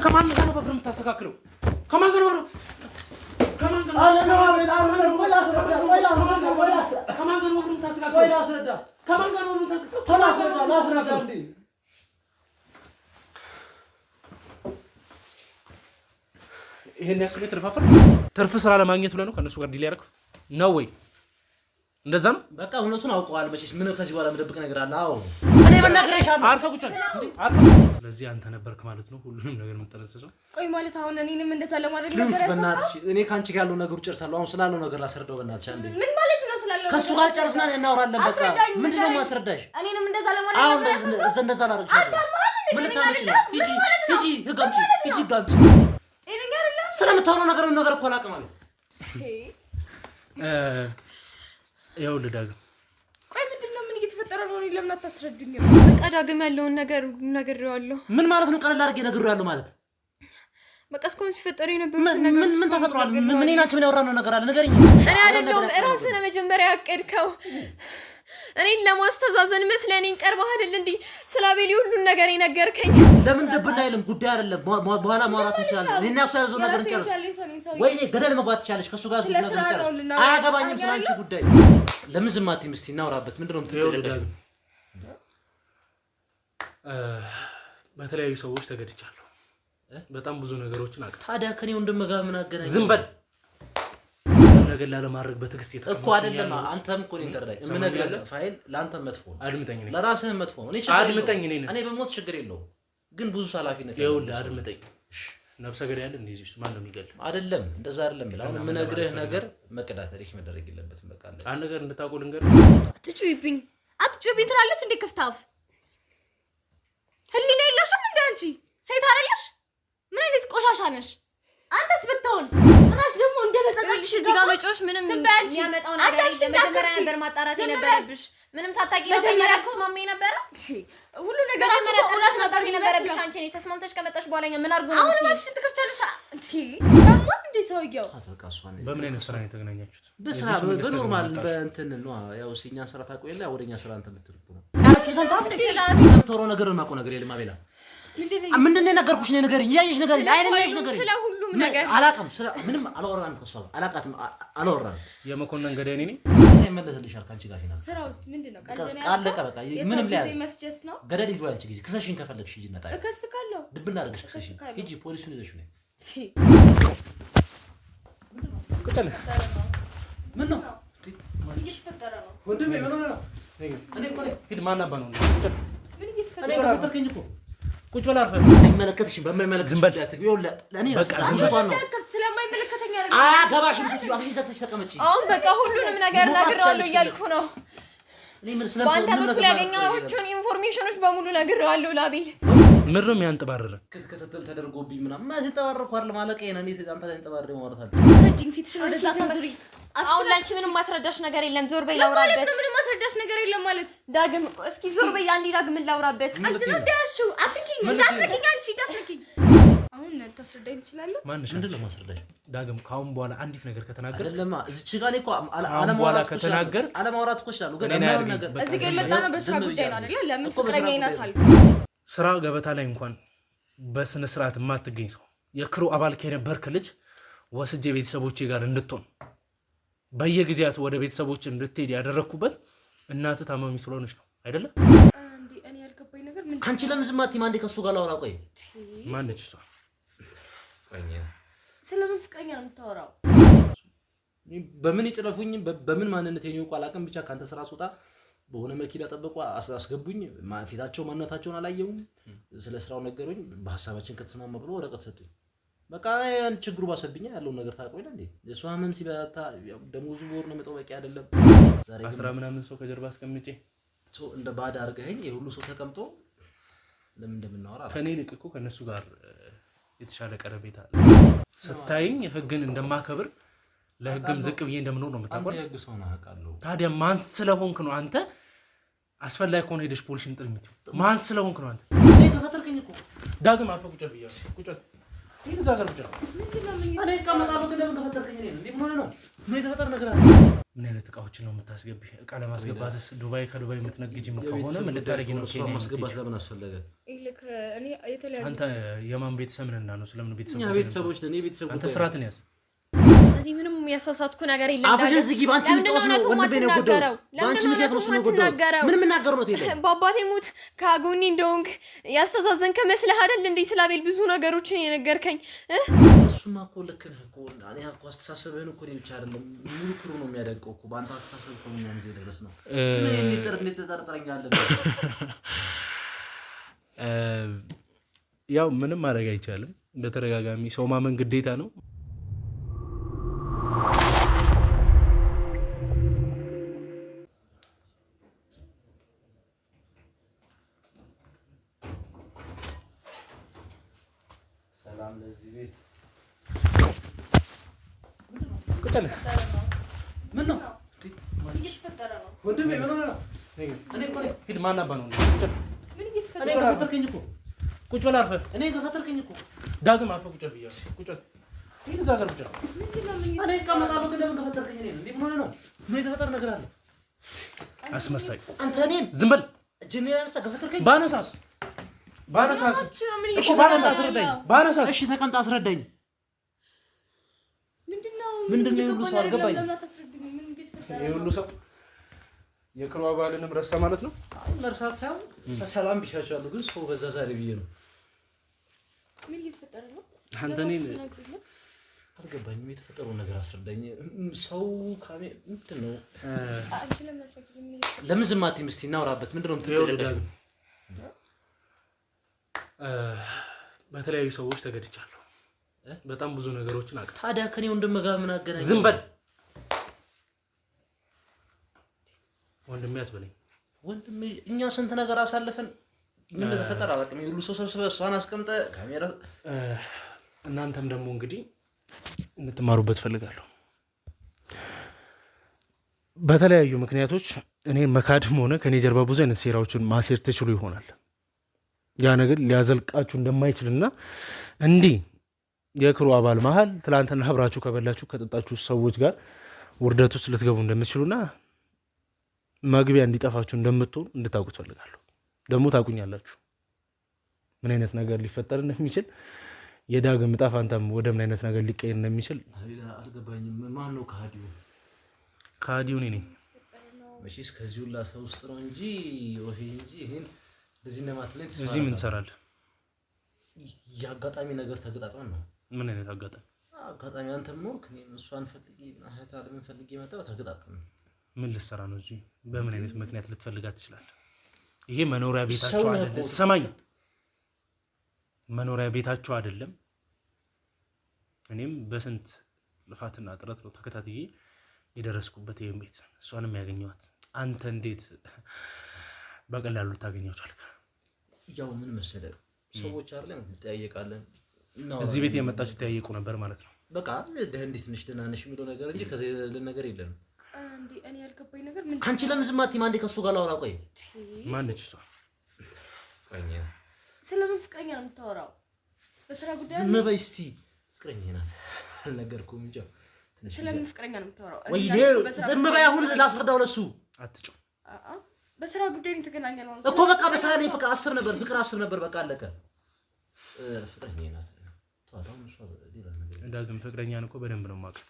ከማን ጋር ነው በብር የምታስተካክለው? ከማን ጋር ነው? ከማን ጋር ነው? ከማን ጋር ነው ብር የምታስተካክለው? ከማን ጋር ነው ብር የምታስተካክለው? ይሄን ያክል ትርፋፈር ትርፍ ስራ ለማግኘት ብለህ ነው ከእነሱ ጋር deal ያደረግህ ነው ወይ? እንደዛ ነው። በቃ እውነቱን አውቀዋል። መቼስ ምን ከዚህ በኋላ የምደብቅ ነገር አለ? አዎ እኔ መናገር ይሻላል። አርፈህ ቁጭ በል። ስለዚህ አንተ ነበርክ ማለት ነው ሁሉንም ነገር የምጠነሰሰው። ቆይ ማለት አሁን እኔንም እንደዛ ለማድረግ ነበር ያሰብከው? በእናትሽ እኔ ከአንቺ ጋር ያለው ነገሩ ጨርሳለሁ። አሁን ስላለው ነገር ላስረዳው። በእናትሽ አንዴ። ምን ማለት ነው ስላለው? ከእሱ ጋር ጨርስና እናወራለን። በቃ ምንድን ነው የማስረዳሽ? እኔንም እንደዛ ለማድረግ ነበር ያሰብከው? እንደዛ ላደርግሽ ምን ልታመጪ ነው? ሂጂ ሂጂ፣ ህግ አምጪ፣ ሂጂ ህግ አምጪ። ጤነኛ አይደለም። ስለምታወራው ነገር ነገር እኮ አላውቅም አለ። ይኸውልህ ዳግም፣ ቆይ ምንድን ነው? ምን እየተፈጠረ ነው? እኔ ለምን አታስረዱኝም? በቃ ዳግም ያለውን ነገር ነግሬዋለሁ። ምን ማለት ነው? ቀለል አድርጌ ነግሬዋለሁ ማለት በቃ እስካሁን ሲፈጠር የነበሩት ነገር ምን ተፈጥሯል? ምን ናቸው? ምን ያወራነው ነገር አለ? ንገሪኝ። እኔ አይደለሁም እራስህ ነህ መጀመሪያ ያቀድከው። እኔን ለማስተዛዘን መስለህ እኔን ቀርበህ አይደል እንዲህ ስለ አቤል ሁሉን ነገር የነገርከኝ። ለምን ድብና አይልም? ጉዳይ አይደለም። በኋላ ማውራት እንችላለን። እኔ እና እሱ ያዘው ነገር እንጨርስ። ወይኔ ገደል መግባት ትችላለሽ። ከእሱ ጋር ያዝኩት ነገር እንጨርስ። አያገባኝም ስለ አንቺ ጉዳይ። ለምን ዝም አትይም? እስኪ እናውራበት። ምንድን ነው የምትቀለቀሽው? በተለያዩ ሰዎች ተገድቻለሁ። በጣም ብዙ ነገሮችን አውቃለሁ። ታዲያ ከኔ ወንድም ጋር ምን አገናኘን? ዝም በል። ነገር ላለማድረግ በትዕግስት እኮ አይደለም። አንተም እኮ እኔን ተረዳኝ። የምነግርህ ፋይል ለአንተም መጥፎ ነው፣ አድምጠኝ። ለራስህም መጥፎ ነው። አድምጠኝ። እኔ በሞት ችግር የለውም፣ ግን ብዙ ኃላፊነት ይኸውልህ። አድምጠኝ። ነፍሰ ገዳይ አለ እንደ እዚህ ውስጥ ማን ነው የሚገድል? አይደለም፣ እንደዛ አይደለም። አሁን የምነግርህ ነገር መቅዳት ሪክ መደረግ የለበትም። በቃ አንድ ነገር እንድታውቁ ልንገርህ። አትጩይብኝ፣ አትጩይብኝ ትላለች እንዴ ክፍታፍ። ህሊና የለሽም እንደ አንቺ ሴት አይደለሽ? ምን አይነት ቆሻሻ ነሽ? አንተስ ብትሆን ጭራሽ ደግሞ እንደ መጸጸትሽ እዚህ ጋር መጮሽ ምንም የሚያመጣው ነገር የለም። መጀመሪያ ነበር ማጣራት የነበረብሽ። ምንም ሳታውቂ መጀመሪያ ተስማሚ የነበረ ሁሉ ነገር መጀመሪያ ጥራሽ ማጣራት የነበረብሽ አንቺ ነሽ። ተስማምተሽ ከመጣሽ በኋላ እኛ ምን አድርጎ ነው አሁን አፍሽን ትከፍቻለሽ እንዴ? ደግሞ እንዴ ሰውየው በምን አይነት ስራ ነው የተገናኛችሁት? በስራ በ normal በእንትን ነው ያው እኛን ስራ ታውቀው የለ ወደኛ ስራ እንትን ልትል እኮ ነው ያለችው። ሰምተሃል? ስለምታወራው ነገር የማውቀው ነገር የለም አቤላ። ምንድን ነው የነገርኩሽ? እኔ ንገሪኝ፣ እያየሽ ንገሪኝ፣ አይኔን እያየሽ ንገሪኝ። ስለ ሁሉም ነገር አላውቅም፣ ስለ ምንም አላወራንም፣ ከእሷ ጋር አላውቃትም፣ አላወራንም። የመኮንን ገዳይ እኔ ነኝ። ይመለስልሻል ከአንቺ ጋር ፊና ስራውስ ምንድን ነው? አለቀ በቃ። ምንም ሊያዝ መፍጀት ነው። ገደል ይግባ። አንቺ ጊዜ ክሰሽኝ ከፈለግሽ ሂጂ፣ እና ጣቢያ እከስካለሁ። ድብና አድርገሽ ክሰሽኝ ሂጂ፣ ፖሊሱን ይዘሽ ነይ። ምን ነው ወንድሜ? ምን ሆነህ ነው? እኔ እኮ ነኝ። ሂድ። ማን አባ ነው? ምን እየተፈጠረ እኔ ከፈጠርከኝ እኮ ቁጭ በል አርፈህ። አይመለከትሽም። በማይመለከትሽ ዝም በል። ለእኔ በቃ ዝም ውሸቷን ነው። ስለማይመለከተኝ አይደለም። አያገባሽም። ሴትዮ አፍሽን ዘግተሽ ተቀመጪ። አሁን በቃ ሁሉንም ነገር ነግሬዋለሁ እያልኩ ነው። እኔ ምን በአንተ በኩል ያገኘኋቸውን information ኦች በሙሉ ነግሬዋለሁ ላቤል። ምንድን ነው የሚያንጠባርር? ክትትል ተደርጎብኝ ምናምን ማለት የተንጠባረርኩ አይደለም አለቃዬ ነህ። እኔ አንተ ላይ ተንጠባርሬ ማውራት አልችልም። ረጅም ፊትሽን ወደዛ ታዙሪ። አሁን ላንቺ ምንም ማስረዳሽ ነገር የለም። ዞር በይ ማለት ላውራበት። ነው ምንም ማስረዳሽ ነገር የለም ማለት ዳግም እስኪ ዞር በይ አንዴ፣ ዳግም ላውራበት። አንተ ነው እንዳያሽው። አትንኪኝ፣ እንዳትነኪኝ፣ አንቺ እንዳትነኪኝ። አሁን ታስረዳኝ ትችላለህ? ማንሽ ምንድን ነው ማስረዳሽ? ዳግም ከአሁን በኋላ አንዲት ነገር ከተናገር አይደለማ እዚች ጋር እኔ እኮ ከአሁን በኋላ ከተናገር አለማውራት እኮ እችላለሁ፣ ግን እኔን የማይሆን አያደርገኝም። ነገር በቃ እዚህ ጋር የመጣ ነው በስራ ዝም ጉዳይ ነው ብያለሁ። አይደለ? ለምን እኮ በስራ ፍቅረኛ ናት ጉዳይ አልኩ። ስራ ገበታ ላይ እንኳን በስነ ስርዓት የማትገኝ ሰው የክሩ አባል ከነበርክ ልጅ ወስጄ ቤተሰቦቼ ጋር እንድትሆን በየጊዜያቱ ወደ ቤተሰቦች እንድትሄድ ያደረግኩበት እናትህ ታማሚ ስለሆነች ነው አይደለ? እንዴ እኔ ያልገባኝ ነገር ምንድን አንቺ ለምን ዝም አትይም? አንዴ ከእሱ ጋር ላውራ። ቆይ ማነች እሷ? ስለምን ፍቅረኛ ነው የምታወራው? በምን ይጥለፉኝ፣ በምን ማንነት የሚወቁ አላውቅም። ብቻ ከአንተ ስራ ስወጣ በሆነ መኪና ጠበቁ፣ አስገቡኝ። ፊታቸው ማንነታቸውን አላየሁም። ስለ ስራው ነገሩኝ። በሀሳባችን ከተስማማ ብሎ ወረቀት ሰጡኝ። በቃ ያን ችግሩ ባሰብኛ ያለውን ነገር ታውቀው የለ እንዴ? የእሷ ህመም ሲበረታ ያው ደሞዙ በወር ነው የመጣው፣ በቂ አይደለም። ዛሬ ግን 10 ምናምን ሰው ከጀርባ አስቀምጬ ሰው እንደ ባዳ አድርገኸኝ የሁሉ ሰው ተቀምጦ ለምን እንደምናወራ አላውቅም። ከኔ ይልቅ እኮ ከእነሱ ጋር የተሻለ ቀረቤታ አለ። ስታይኝ ህግን እንደማከብር ለህግም ዝቅ ብዬ እንደምኖር ነው አንተ የምታውቀው። የህግ ሰው ነህ አውቃለሁ። ታዲያ ማን ስለሆንክ ነው አንተ አስፈላጊ ከሆነ ሄደሽ ፖሊስን ጥሪ የምትይው? ማን ስለሆንክ ነው አንተ? እኔ ከፈጠርከኝ እኮ ዳግም አርፈህ ቁጭ በል ብያለሁ። ቁጭ በል። ሂድ እዛ ጋር ቁጭ በል። እኔ እቀመጣለሁ፣ ግን ለምን ከፈጠርከኝ? እኔ እንዴ ምን ሆነህ ነው? ምን የተፈጠረ ነገር አለ? ምን አይነት እቃዎችን ነው የምታስገቢ? እቃ ለማስገባትስ ዱባይ ከዱባይ የምትነግጂም ከሆነ ምን ልታደርጊ ነው? እሷን ማስገባት ለምን አስፈለገ? ይልቅ እኔ የተለያዩ አንተ የማን ቤተሰብ ነህና ነው? ስለምን ቤተሰብ እኛ ቤተሰቦች ነን። የቤተሰብ አንተ ስርዓትን ያዝ። እኔ ምንም ያሳሳትኩ ነገር የለም። አፍሽን ዝጊ። በአንቺ ምክንያት ነው ወንድሜ ነው የጎዳሁት። በአንቺ ምክንያት ነው እሱን የጎዳሁት። ምንም የምናገረው ነው የለም። በአባቴ ሞት ከጎኔ እንደሆንክ ያስተዛዘንክ መስለህ አይደል እንዴ? ስለ አቤል ብዙ ነገሮችን የነገርከኝ። እሱማ እኮ ልክ ነህ እኮ። እኔ እኮ አስተሳሰብህን እኮ እኔ ብቻ አይደለም ሙሉ ክሩ ነው የሚያደንቀው እኮ። በአንተ አስተሳሰብ እኮ እኛም እዚህ የደረስነው። ግን እኔ እንዴት ትጠረጥረኛለህ? ያው ምንም ማድረግ አይቻልም። በተደጋጋሚ ሰው ማመን ግዴታ ነው። ሰላም ለዚህ ቤት። ምን ነው እየተፈጠረ ነው? ወንድሜ? ምን ሆነህ ነው? እኔ እኮ ነኝ። ሂድ። ማን አባ ነው? ምን እኔ እየተፈጠረ ነው? ከፈጠርከኝ እኮ ቁጭ በል አርፈህ። እኔ ከፈጠርከኝ እኮ ዳግም አርፈህ ቁጭ በል ብያለሁ። ቁጭ በል። ሂድ እዛ ጋር ቁጭ በል። ምንድን ነው? ምን እኔ እቀመጣለሁ፣ ግን ለምን ከፈጠርከኝ? እኔን እንዴ ምን ሆነህ ነው? ምን የተፈጠረ ነገር አለ? አስመሳይ። አንተ እኔን ዝም በል። እጅህን ያነሳ ከፈጠርከኝ። ባነሳስ ባነሳስ እየተፈጠረ ነው? ምን እኮ እየተፈጠረ ባነሳስ ነው? አስረዳኝ። ባነሳስ እሺ ተቀምጥ አስረዳኝ። ምንድን ነው? ምንድን ነው የሁሉ ሰው አልገባኝም። ለምን አታስረዱኝም? ምን እየተፈጠረ ይሄ ነው? ሁሉ ሰው የክሩ አባልንም ረሳ ማለት ነው። አይ መርሳት ሳይሆን ሰላም ብሻቸዋለሁ፣ ግን ሰው በዛ ዛሬ ብዬ ነው። ምን እየተፈጠረ ነው? አንተ እኔን ትነግሩኝ? አልገባኝም። የተፈጠረውን ነገር አስረዳኝ። ሰው ካሜ ምንድን ነው? አንቺ ለምን አትነግሪኝም? ምን እየተፈጠረ ለምን ዝም አትይም? እስኪ እናውራበት። ምንድን ነው ይኸውልህ የምትጨቀጨቀው? ዳግም በተለያዩ ሰዎች ተገድቻለሁ። በጣም ብዙ ነገሮችን አውቃለሁ። ታዲያ ከኔ ወንድም ጋር ምን አገናኘው? ዝም በል ወንድሜ አትበለኝ። ወንድሜ፣ እኛ ስንት ነገር አሳልፈን ምን እንደተፈጠረ አላውቅም። የሁሉ ሰው ሰብስበህ እሷን አስቀምጠህ ካሜራ እናንተም ደግሞ እንግዲህ እንድትማሩበት ፈልጋለሁ። በተለያዩ ምክንያቶች እኔ መካድም ሆነ ከኔ ጀርባ ብዙ አይነት ሴራዎችን ማሴር ትችሉ ይሆናል። ያ ነገር ሊያዘልቃችሁ እንደማይችልና እንዲህ የክሩ አባል መሀል ትላንትና አብራችሁ ከበላችሁ ከጠጣችሁ ሰዎች ጋር ውርደት ውስጥ ልትገቡ እንደምትችሉና መግቢያ እንዲጠፋችሁ እንደምትሆኑ እንድታውቁ እፈልጋለሁ። ደግሞ ታውቁኛላችሁ ምን አይነት ነገር ሊፈጠር እንደሚችል፣ የዳግም ዕጣ ፈንታም ወደ ምን አይነት ነገር ሊቀየር እንደሚችል። አቤላ፣ አልገባኝም። ማን ነው ከሃዲው? ከሃዲው እኔ ነኝ። መቼስ ከዚህ ሁላ ሰው ውስጥ ነው እንጂ ወፌ እንጂ ይሄን እንደዚህ እንደማትለኝ ተስፋ እዚህ ምን አደርጋለሁ። ትሰራለህ? የአጋጣሚ ነገር ተገጣጥመን ነው። ምን አይነት አጋጣሚ? አጋጣሚ አንተም ኖርክ፣ እኔም እሷን ፈልጌ እህት አለምን ፈልጌ መጣሁ፣ ተገጣጠምን። ምን ልትሰራ ነው እዚህ? በምን አይነት ምክንያት ልትፈልጋት ትችላለህ? ይሄ መኖሪያ ቤታቸው ሰው ነህ አይደለም። እኮ። ሰማኝ፣ መኖሪያ ቤታቸው አይደለም። እኔም በስንት ልፋትና ጥረት ነው ተከታትዬ የደረስኩበት ይሄን ቤት፣ እሷንም ያገኘኋት። አንተ እንዴት በቀላሉ ልታገኘው ቻልክ? ያው ምን መሰለህ ሰዎች አይደለም እንጠያየቃለን። እዚህ ቤት የመጣችሁ ተያየቁ ነበር ማለት ነው። በቃ እንዴት ነሽ ደህና ነሽ የሚለው ነገር እንጂ ከዚህ የዘለለ ነገር የለንም። እንዴ እኔ ያልገባኝ ነገር ምንድን አንቺ ለምን ዝም አትይም? አንዴ ከእሱ ጋር ላውራ። ቆይ ማነች እሷ? ፍቅረኛ ናት። ስለምን ፍቅረኛ ነው የምታወራው? በስራ ጉዳይ ዝም በይ እስቲ። ፍቅረኛ ናት። አልነገርኩም እንጂ ያው ትንሽ ጊዜ- ስለምን ፍቅረኛ ነው የምታወራው? እኔ ወይኔ እናንተ በስራ ዝም ጉዳይ በይ አሁን ላስረዳው ለሱ አትጮህ። አአ በስራ ጉዳይ ነው የተገናኘነው እኮ በቃ በስራ ነው። ፍቅር አስብ ነበር፣ ፍቅር አስብ ነበር። በቃ አለቀ። ፍቅረኛ ናት። ተዋት፣ አሁን እሷ ሌላ ነገር ዳግም ፍቅረኛን እኮ በደንብ ነው የማውቃት።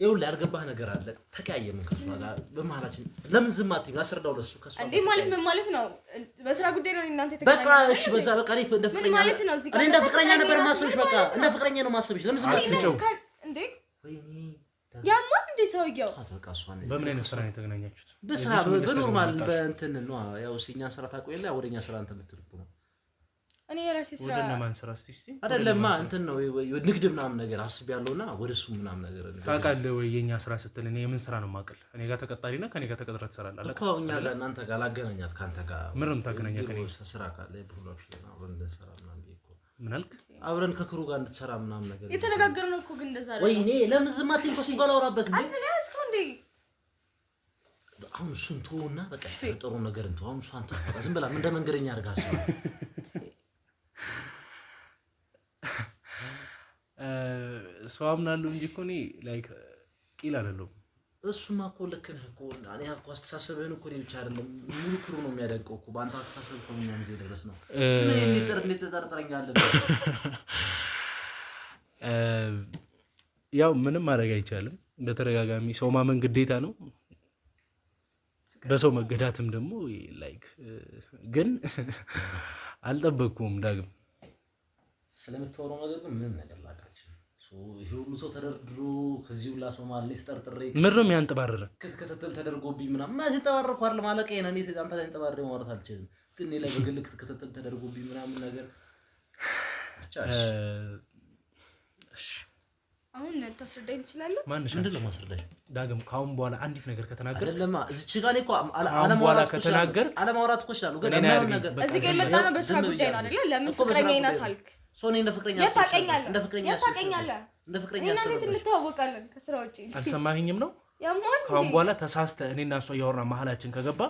ይኸውልህ ያልገባህ ነገር አለ። ተቀያየምን ከእሷ ጋር በመሀላችን። ለምን ዝም አትይም? ላስረዳው ለሱ ከእሷ እንዴ ጋር ማለት ተቀያየምን። ምን ማለት ነው? በስራ ጉዳይ ነው እናንተ በቃ የተገናኘነው እሺ፣ በዛ በቃ እኔ እንደ ምን ፍቅረኛ ማለት ነው? እዚህ ጋር እኔ እንደ ፍቅረኛ ነበር ፍቅረኛ ማስብሽ። ምን በቃ ማለት እንደ ነው? ፍቅረኛ ነው ማስብሽ። ለምን ዝም አትይም? አትጮህ። እንዴ ወይኔ ያማል እንዴ ሰውየው? ተዋት፣ በቃ እሷን በምን አይነት ስራ ነው የተገናኛችሁት? በስራ እዚህስ ምን ልትሰሪ ነው በ normal የመጣሽው? በእንትን ነው ያው እኛን ስራ ታውቀው የለ ወደኛ ስራ እንትን ልትል እኮ ነው እኔ የራሴ ስራ ወደ እነማን ስራ እስቲ እስቲ አይደለማ እንትን ነው ንግድ ምናምን ነገር አስቤያለሁና ወደ እሱ ምናምን ነገር ታውቃለህ ወይ? የኛ ስራ ስትል እኔ የምን ስራ ነው የማውቅል? እኔ ጋር ተቀጣሪ ነህ፣ ከእኔ ጋር ተቀጥረህ ትሰራለህ። አለቃ እኮ እኛ ጋር እናንተ ጋር ላገናኛት ከአንተ ጋር ምን ነው የምታገናኛት ከእኔ ቢሮ ስራ ካለ production አብረን እንድንሰራ ምናምን ብዬ እኮ ምን አልክ? አብረን ከ crew ጋር እንድትሰራ ምናምን ነገር የተነጋገርነው እኮ ግን እንደዛ አይደለም። ወይኔ ለምን ዝም አትይም? ከእሱ ጋር ላውራበት እንዴ አንተ ላይ ያዝከው እንዴ? አሁን እሱን ተወውና በቃ ጥሩ ነገር እንተው። አሁን እሷን ተው በቃ ዝም ብላ እንደ መንገደኛ አድርጋ አስባ። ሰው አምናለሁ እንጂ እኮ እኔ like ቂል አይደለሁም። እሱማ እኮ ልክ ነህ እኮ። እኔ እኮ አስተሳሰብህን እኮ እኔ ብቻ አይደለም ሙሉ crew ነው የሚያደንቀው እኮ። በአንተ አስተሳሰብ እኮ እኛም እዚህ የደረስነው። ግን እኔ እንዴት ትጠረጥረኛለህ? ያው ምንም ማድረግ አይቻልም። በተደጋጋሚ ሰው ማመን ግዴታ ነው። በሰው መገዳትም ደግሞ like ግን አልጠበቅኩም። ዳግም ስለምታወራው ነገር ግን ምንም ነገር ላውቅ አልችልም። ይሄ ሁሉ ሰው ተደርድሮ ከዚህ ሁላ ሰው መሀል እኔ ተጠርጥሬ ምንድን ነው የሚያንጠባርረ? ክትትል ተደርጎብኝ ምናምን ማለት የተባረርኩ አይደለም አለቃዬ ነህ። እኔ አንተ ላይ ተንጠባርሬ ማውራት አልችልም። ግን እኔ ላይ በግል ክትትል ተደርጎብኝ ምናምን ነገር ብቻ። እሺ አሁን ታስረዳኝ ትችላለህ? ማንሽ ምንድን ነው ማስረዳሽ? ዳግም ከአሁን በኋላ አንዲት ነገር ከተናገር አይደለማ እዚች ጋር እኔ እኮ በኋላ ከተናገር አለማውራት እኮ እችላለሁ። ግን እኔን የማይሆን አያደርገኝም። ነገር በቃ እዚህ ጋር የመጣ ነው በስራ ዝም ጉዳይ ነው ብያለሁ። አይደለ? ለምን እኮ በስራ ፍቅረኛዬ ናት ጉዳይ ነው። አልክ? ሰው እኔ እንደ ፍቅረኛ የት አስብሽ ነበር። ታውቀኛለህ? እንደ ፍቅረኛ የት አስብሽ ነበር። ታውቀኛለህ? እንደ ፍቅረኛ እኔና አስብ እንዴት ነበር። እንተዋወቃለን ከስራ ውጪ? አልሰማኸኝም ነው? ያማል ከአሁን እንዴ? በኋላ ተሳስተህ እኔና እሷ እያወራን መሀላችን ከገባ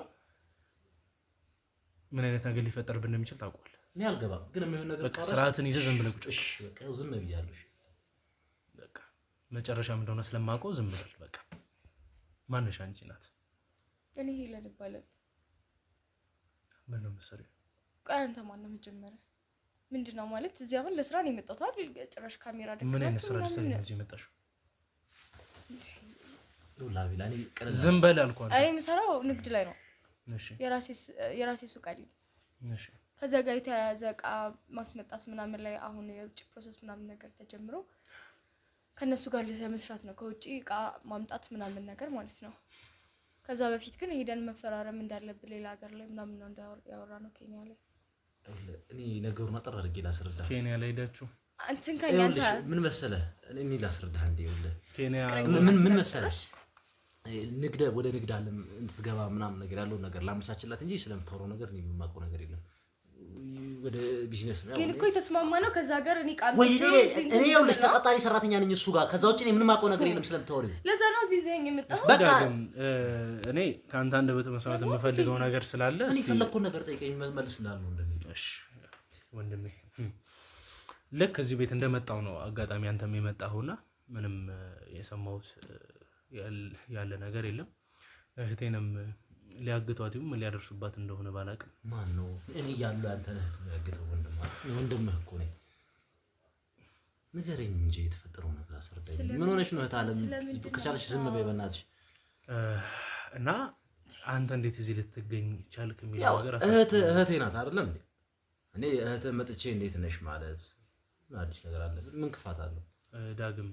ምን አይነት ነገር ሊፈጠርብን እንደሚችል ታውቀዋለህ። እኔ አልገባም፣ ግን የሚሆን ነገር በቃ ካወራሽ ስርዓትን ይዘህ ዝም ብለህ ቁጭ። እሺ በቃ ያው ዝም ብያለሁ። እሺ በቃ መጨረሻም እንደሆነ ስለማውቀው ዝም በል በቃ። ማነሽ አንቺ ናት? እኔ ሄለን እባላለሁ። ምን ነው የምትሰሪው? ቆይ አንተ ማነው መጀመሪያ? ምንድን ነው ማለት እዚህ አሁን ለስራ ነው የመጣሁት አይደል? ጭራሽ ካሜራ ምን አይነት ደቅናችሁ ስራ ልትሰሪ ምናምን ነው እዚህ የመጣሽው? ላቢላ እኔ ቀለል ዝም በል አልኳት። እኔ የምሰራው ንግድ ላይ ነው። እሺ የራሴ ሱቅ አለኝ። እሺ ከዛ ጋር የተያያዘ እቃ ማስመጣት ምናምን ላይ አሁን የውጭ process ምናምን ነገር ተጀምሮ ከእነሱ ጋር መስራት ነው። ከውጭ እቃ ማምጣት ምናምን ነገር ማለት ነው። ከዛ በፊት ግን ሄደን መፈራረም እንዳለብን ሌላ ሀገር ላይ ምናምን ነው ያወራ ነው ኬንያ ላይ። እኔ ነገሩን አጠር አድርጌ ላስረዳህ። ኬንያ ላይ ሄዳችሁ እንትን ከኛ አንተ ይኸውልሽ ምን መሰለህ፣ እኔ ላስረዳህ እንዴ። ይኸውልህ ኬንያ ምን መሰለህ፣ ንግድ ወደ ንግድ ዓለም እንድትገባ ምናምን ነገር ያለውን ነገር ላመቻችላት እንጂ ስለምታወራው ነገር እኔ የማውቀው ነገር የለም። ወደ ቢዝነስ ነው ግን እኮ የተስማማ ነው ከዛ ሀገር እኔ እቃ ወይ አምጥቼ እዚህ እኔ ይኸውልሽ እንትን ነው። ተቀጣሪ ሰራተኛ ነኝ እሱ ጋር። ከዛ ውጭ እኔ ምንም አውቀው ነገር የለም ስለምታወሪው። ለዛ ነው እዚህ ይዘኸኝ የመጣኸው። በቃ ዳግም እኔ ከአንተ አንደበት መስማት የምፈልገው ነገር ስላለ እኔ እስቲ የፈለግኩን ነገር ጠይቀኝ መልስ እንዳለው እንደሚ እሺ ወንድሜ፣ ልክ እዚህ ቤት እንደመጣው ነው አጋጣሚ አንተም የመጣኸውና ምንም የሰማሁት ያለ ነገር የለም። እህቴንም ሊያግቷት ይሁን ምን ሊያደርሱባት እንደሆነ ባላቅም ማን ነው እኔ እያለሁ ያንተን እህት የሚያግተው? ወንድምህ እኮ ነኝ። ንገረኝ እንጂ የተፈጠረው ነገር አስረዳኝ። ምን ሆነሽ ነው እህት አለም? ከቻለሽ ዝም በይ በእናትሽ። እና አንተ እንዴት እዚህ ልትገኝ ቻልክ የሚለው ያው ነገር እህቴ ናት አይደለም እንዴ? እኔ እህትህ መጥቼ እንዴት ነሽ ማለት ምን አዲስ ነገር አለ? ምን ክፋት አለው? ዳግም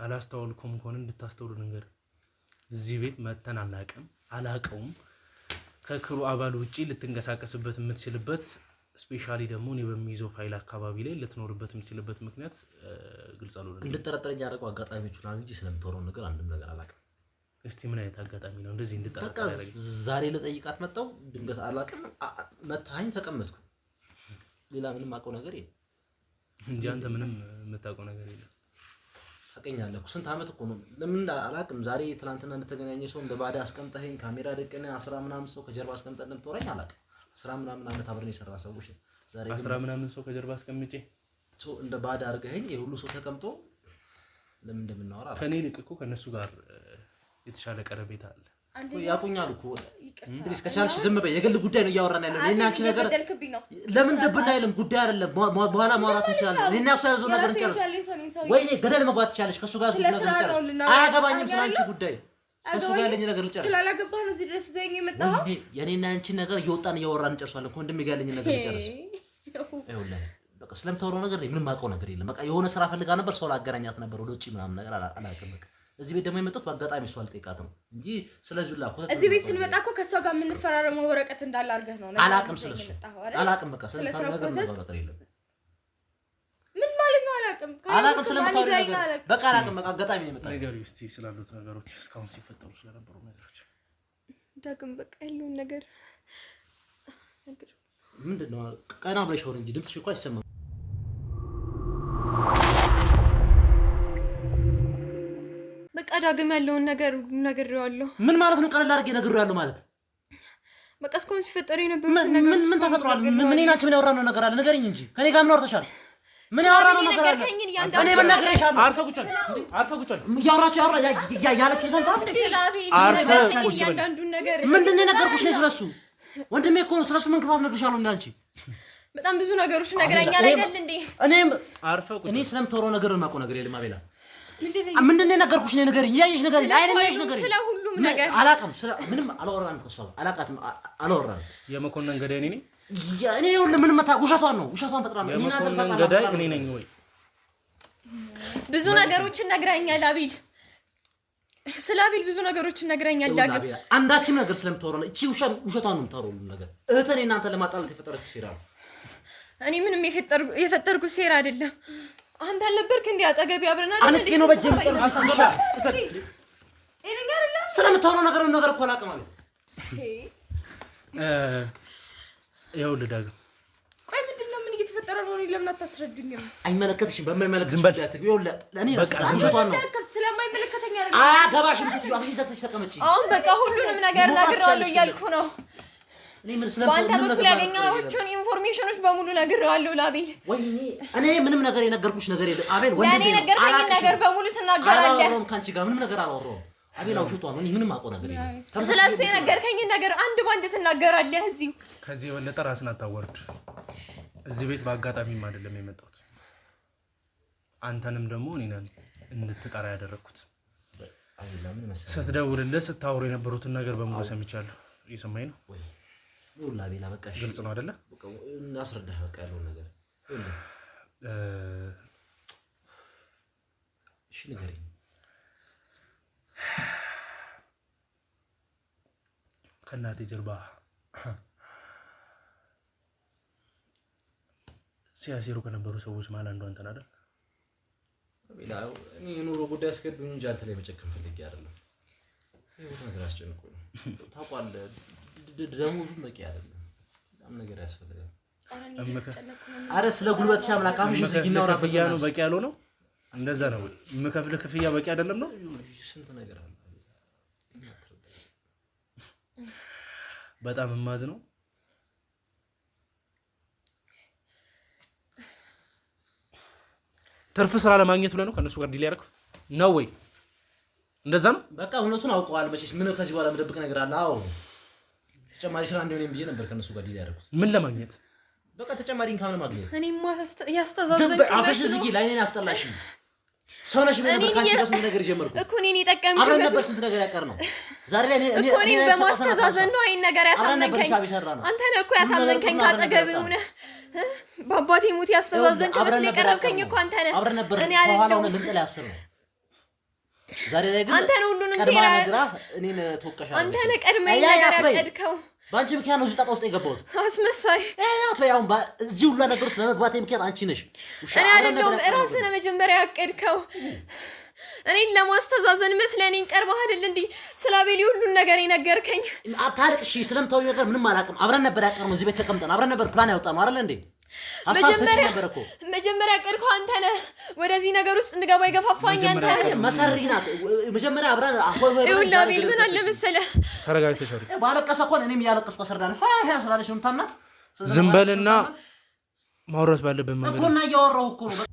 አላስተዋልኩም ከሆነ እንድታስተውሉ ነገር እዚህ ቤት መተን አናውቅም፣ አላውቀውም። ከ crew አባል ውጪ ልትንቀሳቀስበት የምትችልበት specially ደግሞ እኔ በሚይዘው ፋይል አካባቢ ላይ ልትኖርበት የምትችልበት ምክንያት ግልጽ አልሆነልኝም። እንድጠረጠረኝ ያደረገው አጋጣሚዎቹ ናት እንጂ ስለምታወራው ነገር አንድም ነገር አላውቅም። እስቲ ምን አይነት አጋጣሚ ነው እንደዚህ በቃ እንድጠረጠር ያደረገኝ? ዛሬ ልጠይቃት መጣሁ፣ ድንገት አላውቅም፣ መታኸኝ፣ ተቀመጥኩ። ሌላ ምንም አውቀው ነገር የለም። እንጂ አንተ ምንም የምታውቀው ነገር የለም። ታውቀኛለህ እኮ ስንት ዓመት እኮ ነው። ለምን አላውቅም። ዛሬ ትናንትና እንደተገናኘ ሰው እንደ ባዳ አስቀምጠኸኝ ካሜራ ደቅነህ 10 ምናምን ሰው ከጀርባ አስቀምጠህ እንደምታወራኝ አላውቅም። 10 ምናምን ዓመት አብረን የሰራ ሰዎች ነን። ዛሬ ግን 10 ምናምን ሰው ከጀርባ አስቀምጬ ሰው እንደ ባዳ አድርገኸኝ የሁሉ ሰው ተቀምጦ ለምን እንደምናወራ አላውቅም። ከኔ ይልቅ እኮ ከእነሱ ጋር የተሻለ ቀረቤታ አለ። ያውቁኛል እኮ። ይቅርታ። please ከቻልሽ ዝም በይ። የግል ጉዳይ ነው እያወራን ያለው። እኔና አንቺ ነገር እየበደልክብኝ ነው። ለምን ደብና አይልም ጉዳይ አይደለም። በኋላ ማውራት እንችላለን። እኔና እሱ ያዘው ነገር የራሴ እንጨርስ። ያለኝ ሰው ነኝ ሰውዬ። ወይኔ ገደል መግባት ትችላለሽ። ከእሱ ጋር ስለ ያዝኩት ነገር ስራ እንጨርስ። ነው ልናወራ አያገባኝም ስለ አንቺ አይደለም? ጉዳይ። ከእሱ ጋር ያለኝ ነገር ልጨርስ። ስላላገባህ ነው እዚህ ድረስ ይዘኸኝ የመጣኸው? ወይኔ የእኔና አንቺን ነገር እየወጣን እያወራን እንጨርሳለን። ከወንድሜ ጋር ያለኝን ነገር ልጨርስ። ይኸውልህ በቃ ስለምታወራው ነገር እኔ ምንም አውቀው ነገር የለም። በቃ የሆነ ስራ ፈልጋ ነበር፣ ሰው ላገናኛት ነበር ወደ ውጭ ምናምን ነገር አላውቅም። በቃ እዚህ ቤት ደግሞ የመጣሁት በአጋጣሚ እሷ ልጠይቃት ነው እንጂ ስለዚህ ሁላ ኮተት እዚህ ቤት ስንመጣ እኮ ከእሷ ጋር የምንፈራረመው ወረቀት እንዳለ አድርገህ ነው ነገር አላውቅም፣ ይዘኸኝ ስለሱ የመጣኸው አይደል? አላውቅም። በቃ ስለ ስለምታወራው ስራው ነገር ምንም process አውቀው ነገር የለም። ምን ማለት ነው? አላውቅም። አላውቅም ማን ስለምታወሪው ይዘኸኝ ነገር አላውቅም። በቃ አላውቅም። በቃ አጋጣሚ ነው የመጣሁት። ንገሪው እስቲ ስላሉት ነገሮች እስካሁን ሲፈጠሩ ስለነበሩ ነገሮች። ዳግም በቃ ያለውን ነገር ምንድን ነው ቀና ብለሽ አውሪ እንጂ ድምፅሽ እኮ አይሰማም። በቃ ዳግም ያለውን ነገር ነግሬዋለሁ። ምን ማለት ነው? ቀለል አድርጌ ነግሬዋለሁ ማለት በቃ እስካሁን ሲፈጠር የነበሩት ምን ነገሮች ምን ተፈጥሯል? ምን እኔና አንቺ ምን ያወራነው ነገር አለ? ንገሪኝ እንጂ ከኔ ጋር ምን አውርተሻል? ምን ያወራነው ነገር አለ? እኔ ምን ነግሬሻለሁ? አርፈህ ቁጭ በል። አርፈህ ቁጭ በል። እያወራችሁ ያለችውን ሰምተሃል? ስለ አቤል አርፈህ የነገርከኝን ቁጭ በል። እያንዳንዱን ነገር ምንድን ነው የነገርኩሽ? እኔ ስለሱ ወንድሜ እኮ ነው። ስለሱ ምን ክፋት ነግሬሻለሁ? እንዳንቺ በጣም ብዙ ነገሮች ነግረኛል አይደል እንዴ? እኔም አርፈህ ቁጭ እኔ በል። ስለምታወራው ነገር የማውቀው ነገር የለም አቤላ። ምንድን ነው የነገርኩሽ? እኔ ንገሪኝ፣ እያየሽ ንገሪኝ፣ አይኔን እያየሽ ንገሪኝ። ስለ ሁሉም ነገር አላውቅም፣ ስለ ምንም አላወራንም፣ ከእሷ ጋር አላውቃትም፣ አላወራንም። የመኮንን ገዳይ እኔ ነኝ። እኔ ይኸውልህ ምን መታ ውሸቷን ነው፣ ውሸቷን ፈጥራ ነው። እኔና አንተ የመኮንን ፈጥራ ገዳይ ነው። እኔ ነኝ ወይ? ብዙ ነገሮችን ነግረኛል አቤል። ስለ አቤል ብዙ ነገሮችን ነግረኛል ይኸውልህ ዳግም። አቤላ፣ አንዳችም ነገር ስለምታወራው ነው። እቺ ውሸቷን ነው የምታወራው ሁሉም ነገር። እህቴን እኔና አንተን ለማጣላት የፈጠረችው ሴራ ነው። እኔ ምንም የፈጠርኩት ሴራ አይደለም። አንተ አልነበርክ እንዴ አጠገቤ አብረን አይደል አንቄ እንዴ ነው በእጄ ስንሰራ የምጨርሰው። ጤነኛ አይደለም። ስለምታወራው ነገር ምንም ነገር እኮ አላውቅም አቤል። ይኸውልህ ዳግም ቆይ ምንድን ነው? ምን እየተፈጠረ ነው? እኔ ለምን አታስረዱኝም? አይመለከትሽም። በማይመለከትሽ ዝም በል። ጉዳይ አትግቢ። ይኸውልህ ለእኔ በቃ ዝም በል። ውሸቷን ነው። ስለማይመለከተኝ አይደለም። አያገባሽም። ሴትዮ አፍሽን ዘግተሽ ተቀመጪ። አሁን በቃ ሁሉንም ነገር መውጣት ነግሬዋለሁ ትችያለሽ። እያልኩ ነው። እኔ ምን በአንተ ምንም በኩል ነገር ያገኘኋቸውን information ኦች በሙሉ ነግሬዋለሁ ለአቤል። ወይኔ እኔ ምንም ነገር የነገርኩሽ ነገር የለም አቤል። ወንድሜ ለእኔ ነው። የነገርከኝን አላቅሽም። ነገር በሙሉ ትናገራለህ። አላወራሁም ከአንቺ ጋር ምንም ነገር አላወራሁም። አቤል ውሸቷን ነው። እኔ ምንም አውቀው ነገር የለም። ስለ እሱ የነገርከኝን ነገር አንድ ባንድ ትናገራለህ እዚሁ። ከዚህ የበለጠ ራስን አታወርድ። እዚህ ቤት በአጋጣሚም አይደለም የመጣሁት። አንተንም ደግሞ እኔን እንድትጠራ ያደረግኩት አቤላ ምን መሰለህ፣ ስትደውልልህ ስታወሩ የነበሩትን ነገር በሙሉ ሰምቻለሁ። እየሰማኝ ነው? ወይ ይኸውልህ አቤላ በቃ እሺ፣ ግልጽ ነው አይደለ? በቃ እናስረዳህ በቃ ያለውን ነገር ይኸውልህ፣ እሺ ንገረኝ። ከእናቴ ጀርባ ሲያሴሩ ከነበሩ ሰዎች መሀል አንዱ አንተን አይደል? አቤላ እኔ የኑሮ ጉዳይ አስገዶኝ እንጂ አንተ ላይ መጨከን ፈልጌ አይደለም። የህይወት ነገር አስጨንቆኝ ነው። ታውቃለህ፣ ደሞዙም በቂ አይደለም። በጣም ነገር ያስፈልጋል። ኧረ እኔ እየተጨነኩ ነው። አረ ስለ ጉልበትሽ አምላክ አፍሽን ዝጊ እና ክፍያ ነው በቂ ያልሆነው? እንደዛ ነው ወይ? የምከፍልህ ክፍያ በቂ አይደለም ነው? ስንት ነገር አለ። በጣም እማዝ ነው። ትርፍ ስራ ለማግኘት ብለህ ነው ከእነሱ ጋር deal ያደረግህ ነው ወይ? እንደዛ ነው። በቃ እውነቱን አውቀዋል። መቼስ ምን ከዚህ በኋላ የምደብቅ ነገር አለ? አዎ ተጨማሪ ስራ እንዲሆነኝ ብዬ ነበር ከእነሱ ጋር deal ያደረኩት። ምን ለማግኘት? በቃ ተጨማሪ income ለማግኘት። እኔማ ያስተዛዘንክ አፍሽን መስሎ ዝጊ። ላይኔን አስጠላሽኝ። ሰው ነሽ ብለህ ነበር ከአንቺ ጋር ስንት ነገር የጀመርኩት። እኮ እኔን የጠቀምክ አብረን መስሎ ነበር ስንት ነገር ያቀር ነው። ዛሬ ላይ እኮ እኔን በማስተዛዘን ነው ይሄን ነገር አብረን ነበር ያሳመንከኝ። ሂሳብ የሰራነው። አንተ ነህ እኮ ያሳመንከኝ። ሁሉ ነገር ካጠገብህ አብረን ሆነህ በአባቴ ሞት ያስተዛዘንክ አብረን መስሎ ነበር የቀረብከኝ ያቀርነው። እኮ አንተ ነህ። አብረን ነበር እኔ ከኋላ አይደለሁም። ሆነን ልንጥል ያሰብነው። ዛሬ ላይ ግን አንተ ነህ ሁሉንም ቀድማ ሴራ ነግራ እኔን ተወቀሻለች። አንተ ነህ ቀድመህ ይሄን አይ፣ ነገር አትበይ። ያቀድከው። በአንቺ ምክንያት ነው እዚህ ጣጣ ውስጥ የገባሁት። አስመሳይ። አትበይ። አሁን እዚህ ሁሉ ነገር ውስጥ ለመግባቴ ምክንያት አንቺ ነሽ። ውሻ፣ እኔ አብረን አይደለሁም። ነበር ያቀርነው። ራስህ ነህ መጀመሪያ ያቀድከው። እኔን ለማስተዛዘን መስለህ እኔን ቀርበህ አይደል እንዲህ ስለ አቤል ሁሉን ነገር የነገርከኝ። አታልቅሺ። ስለምታወሪው ነገር ምንም አላውቅም። አብረን ነበር ያቀርነው። እዚህ ቤት ተቀምጠን አብረን ነበር ፕላን ያወጣነው አይደል እንዴ? ሀሳብ ሰጪ ነበር እኮ። መጀመሪያ ያቀድከው አንተ ነህ። ወደዚህ ነገር ውስጥ እንድገባ የገፋፋኝ አንተ ነህ። መሰሪ ናት። መጀመሪያ አብረን ይኸውልህ አቤል ምን አለ መሰለህ፣ ተረጋግተሽ አውሪ። ባለቀሰ እኮ እኔም እያለቀስኩ አስረዳለሁ። ሀ ስላለች ነው የምታምናት። ዝም በልና ማውራት ባለብን መንገድ እኮ እና እያወራሁ እኮ ነው።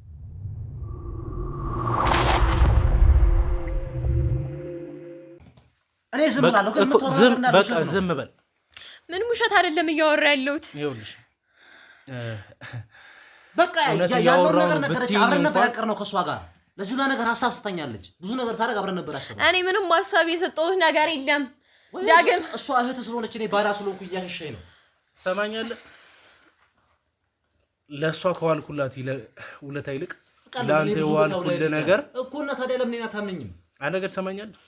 እኔ ዝም እላለሁ፣ ግን የምታወራው ነገር እንዳለ በቃ ውሸት ነው። ዝም በል። ምንም ውሸት አይደለም እያወራ ያለሁት። ይኸውልሽ በቃ እውነት ያለውን እያወራሁ ነገር ነው ነገረች። ብትይኝ አብረን ነበር እንኳን ያቀርነው ከእሷ ጋር። ለዚህ ሁላ ነገር ሀሳብ ስታኛለች። ብዙ ነገር ሳደርግ አብረን ነበር ያሰብነው። እኔ ምንም ሀሳብ የሰጠሁት ነገር የለም ወይ ዳግም። እሷ እህት ስለሆነች እኔ ባዳ ስለሆንኩ እያሸሸኝ ነው። ትሰማኛለህ? ለእሷ ከዋልኩላት ውለታ ይልቅ በቃ ለምን ለአንተ እኔ ብዙ ቦታ የዋልኩልህ ውለታ ነገር እኮ እና ታዲያ ለምን እኔን አታምነኝም? አንድ ነገር ትሰማኛለህ?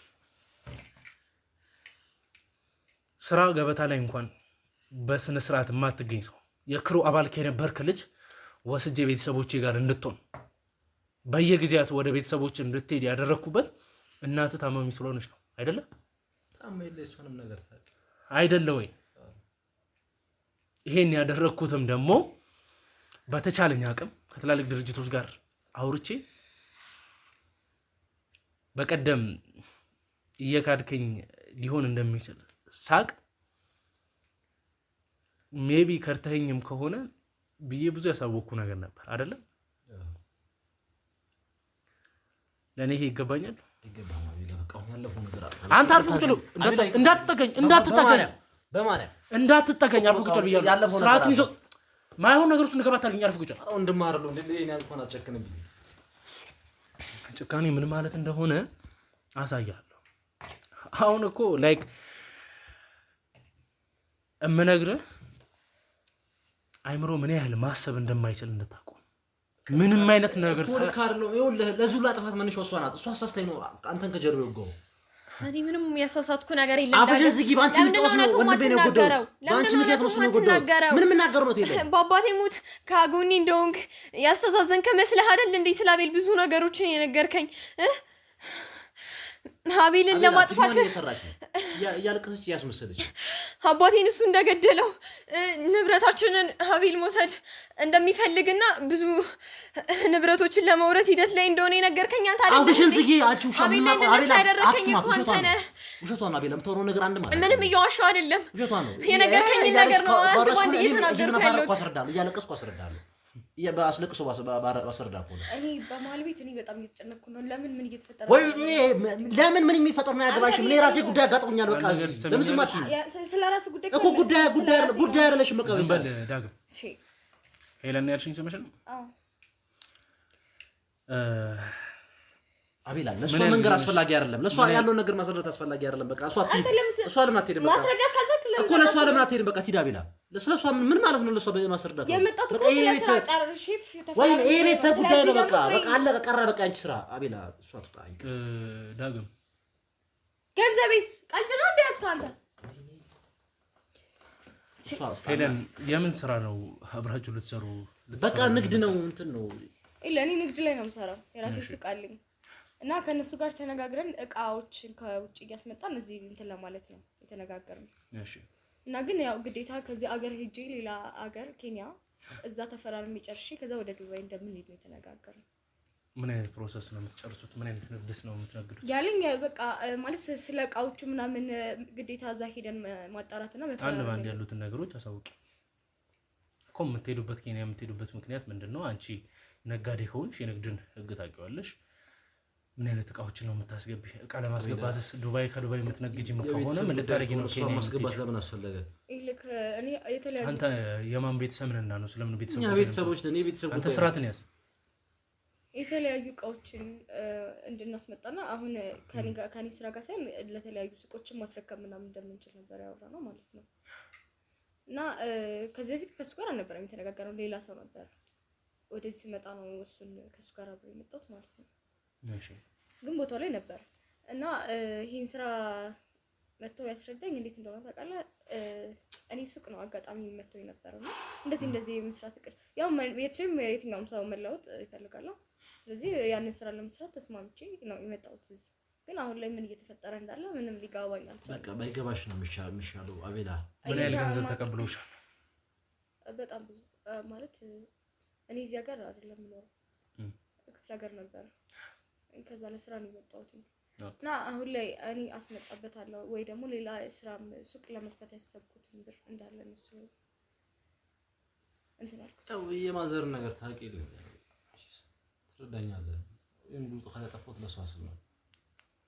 ስራ ገበታ ላይ እንኳን በስነ ስርዓት የማትገኝ ሰው የክሩ አባል ከነበርክ ልጅ ወስጄ ቤተሰቦቼ ጋር እንድትሆን በየጊዜያቱ ወደ ቤተሰቦች እንድትሄድ ያደረግኩበት እናትህ ታማሚ ስለሆነች ነው። አይደለ እሷንም ነገር ታውቂ አይደለ ወይ? ይሄን ያደረግኩትም ደግሞ በተቻለኝ አቅም ከትላልቅ ድርጅቶች ጋር አውርቼ በቀደም እየካድከኝ ሊሆን እንደሚችል ሳቅ maybe ከርተኸኝም ከሆነ ብዬ ብዙ ያሳወቅኩ ነገር ነበር አይደለም። ለእኔ ይሄ ይገባኛል። አይገባህም አቤላ። በቃ አሁን ያለፈው ነገር አልፏል። አንተ አርፈህ ቁጭ በል። እንዳትጠገኝ እንዳትጠገኝ በማርያም እንዳትጠገኝ አርፈህ ቁጭ በል ብያለሁ። ስርዓትን ይዞ ማይሆን ነገር ውስጥ እንገባ አታድርገኝ። አርፈህ ቁጭ በል። ወንድም አይደለሁ እንዴ? እኔ እንኳን አትጨክንብኝ። ጭካኔ ምን ማለት እንደሆነ አሳያለሁ። አሁን እኮ like እምነግርህ አይምሮ ምን ያህል ማሰብ እንደማይችል እንድታውቁ ምንም አይነት ነገር ለዚህ ሁላ ጥፋት መነሻው እሷ ናት። እሷ አሳስታኝ ነው አንተን ከጀርባ የወጋው። እኔ ምንም ያሳሳትኩ ነገር የለም። አፍሽን ዝጊ። በአንቺ ምክንያት ነው ወንድሜን የጎዳሁት። በአንቺ ምክንያት ነው እሱን የጎዳሁት። ምንም የምናገረው ነው የለም። በአባቴ ሞት ከጎኔ እንደሆንክ ያስተዛዘንክ መስለህ አይደል እንዴ? ስለ አቤል ብዙ ነገሮችን የነገርከኝ። አቤልን ለማጥፋት እያለቀሰች እያስመሰለች አባቴን እሱ እንደገደለው ንብረታችንን አቤል መውሰድ እንደሚፈልግና ብዙ ንብረቶችን ለመውረስ ሂደት ላይ እንደሆነ የነገርከኝ አንተ አይደል? አፍሽን ዝጊ። አንቺ ውሻ አቤል ላይ እንደነሳ ያደረከኝ እኮ አንተ ነህ። ውሸቷን ነው አቤል፣ የምታወራው ነገር አንድ ማለት ምንም እየዋሸሁ አይደለም። ውሸቷን ነው የነገርከኝን ነገር ነው አንድ ባንድ እየተናገርኩ ያለሁት። አስረዳለሁ፣ እያለቀስኩ አስረዳለሁ አስለቅሶ ባስረዳ እኮ ነው። እኔ በመሀል ቤት እኔ በጣም እየተጨነቅኩ ነው። ለምን ምን እየተፈጠረ ወይ ለምን ምን የሚፈጠር ነው አያገባሽም። እኔ ራሴ ጉዳይ አጋጥሞኛል። በቃ ለምን ዝም አትይም? ስለ ራስህ ጉዳይ እኮ ጉዳይ ጉዳይ ጉዳይ አይደለሽም። በቃ ዝም በል ዳግም። ሄለን ያልሽኝ ስምሽ ነው? አዎ። አቤላ ለእሷ መንገር አስፈላጊ አይደለም። ለእሷ ያለውን ነገር ማስረዳት አስፈላጊ አይደለም። በቃ እሷ ትሂድ። እሷ ለምን አትሄድም? በቃ ማስረዳት ካልቻልክ ለምን እኮ ለእሷ ለምን አትሄድም? በቃ ትሂድ አቤላ። ስለ እሷ ምን ማለት ነው? ለእሷ ማስረዳት የመጣሁት እኮ ስለ ስራ ጨርሼ ወይ ይሄ ቤተሰብ ጉዳይ ነው። በቃ በቃ አለቀ፣ ቀረ። በቃ አንቺ ስራ አቤላ። እሷ ትውጣ። ዳግም ገንዘቤስ ቀልድ ነው እንደ ያዝከው አንተ። ሄለን የምን ስራ ነው አብራችሁ ልትሰሩ? በቃ ንግድ ነው እንትን ነው። እኔ ንግድ ላይ ነው የምሰራው። የራሴ ሱቅ አለኝ እና ከነሱ ጋር ተነጋግረን እቃዎችን ከውጭ እያስመጣን እዚህ እንትን ለማለት ነው የተነጋገርነው። እሺ። እና ግን ያው ግዴታ ከዚህ አገር ሄጄ ሌላ አገር ኬንያ እዛ ተፈራርሜ ጨርሼ ከዛ ወደ ዱባይ እንደምንሄድ ነው የተነጋገርነው። ምን አይነት process ነው የምትጨርሱት? ምን አይነት ንግድስ ነው የምትነግዱት? ያለኝ በቃ ማለት ስለ እቃዎቹ ምናምን ግዴታ እዛ ሄደን ማጣራትና አንድ መፈራረም በአንድ ያሉትን ነገሮች አሳውቂ እኮ። የምትሄዱበት ኬንያ የምትሄዱበት ምክንያት ምንድን ነው? አንቺ ነጋዴ ከሆንሽ የንግድን ህግ ታውቂዋለሽ። ምን አይነት እቃዎችን ነው የምታስገቢ? እቃ ለማስገባትስ ዱባይ ከዱባይ የምትነግጂም ከሆነ ምን ልታደርጊ ነው ኬንያ ማስገባት የምትሄጂው? ለምን አስፈለገ? ይልክ እኔ የተለያዩ አንተ የማን ቤተሰብ ነህና ነው? ስለምን ቤተሰብ እኛ ጉዳይ ነው? ቤተሰቦች ነን። የቤተሰብ አንተ ጉዳይ ነው። ስርዓትን ያዝ። የተለያዩ እቃዎችን እንድናስመጣና አሁን ከኔ ጋር ከኔ ስራ ጋር ሳይሆን ለተለያዩ ሱቆችን ማስረከብ ምናምን እንደምንችል ነበር ያወራነው ማለት ነው። እና ከዚህ በፊት ከእሱ ጋር አልነበረም የተነጋገርነው፣ ሌላ ሰው ነበር። ወደዚህ ስመጣ ነው እሱን ከእሱ ጋር አብሮ የመጣሁት ማለት ነው። እሺ። ግን ቦታው ላይ ነበር እና ይሄን ስራ መጥተው ያስረዳኝ እንዴት እንደሆነ ታውቃለህ? እኔ ሱቅ ነው አጋጣሚ መጥተው የነበረው እና እንደዚህ እንደዚህ የመስራት እቅድ ያው የትም የትኛውም ሰው መለወጥ ይፈልጋል። ስለዚህ ያንን ስራ ለመስራት ተስማምቼ ነው የመጣሁት እዚህ። ግን አሁን ላይ ምን እየተፈጠረ እንዳለ ምንም ሊገባኝ አልቻለም። በቃ ባይገባሽ ነው የሚሻለው አቤላ። ምን ያህል ገንዘብ ተቀብሎሻል? በጣም ብዙ ማለት እኔ እዚህ ሀገር አይደለም የምኖረው፣ ክፍለ ሀገር ነበር። ከዛ ለስራ ነው የመጣሁት እና አሁን ላይ እኔ አስመጣበታለሁ ወይ ደግሞ ሌላ ስራም ሱቅ ለመክፈት ያሰብኩትን ብር እንዳለ እነሱ ላይ እንትን አልኩት። ያው የማዘርን ነገር ታውቂ ትረዳኛለህ። ይሄን ሁሉ ጥፋት ያጠፋሁት ለእሷ ስል ነው።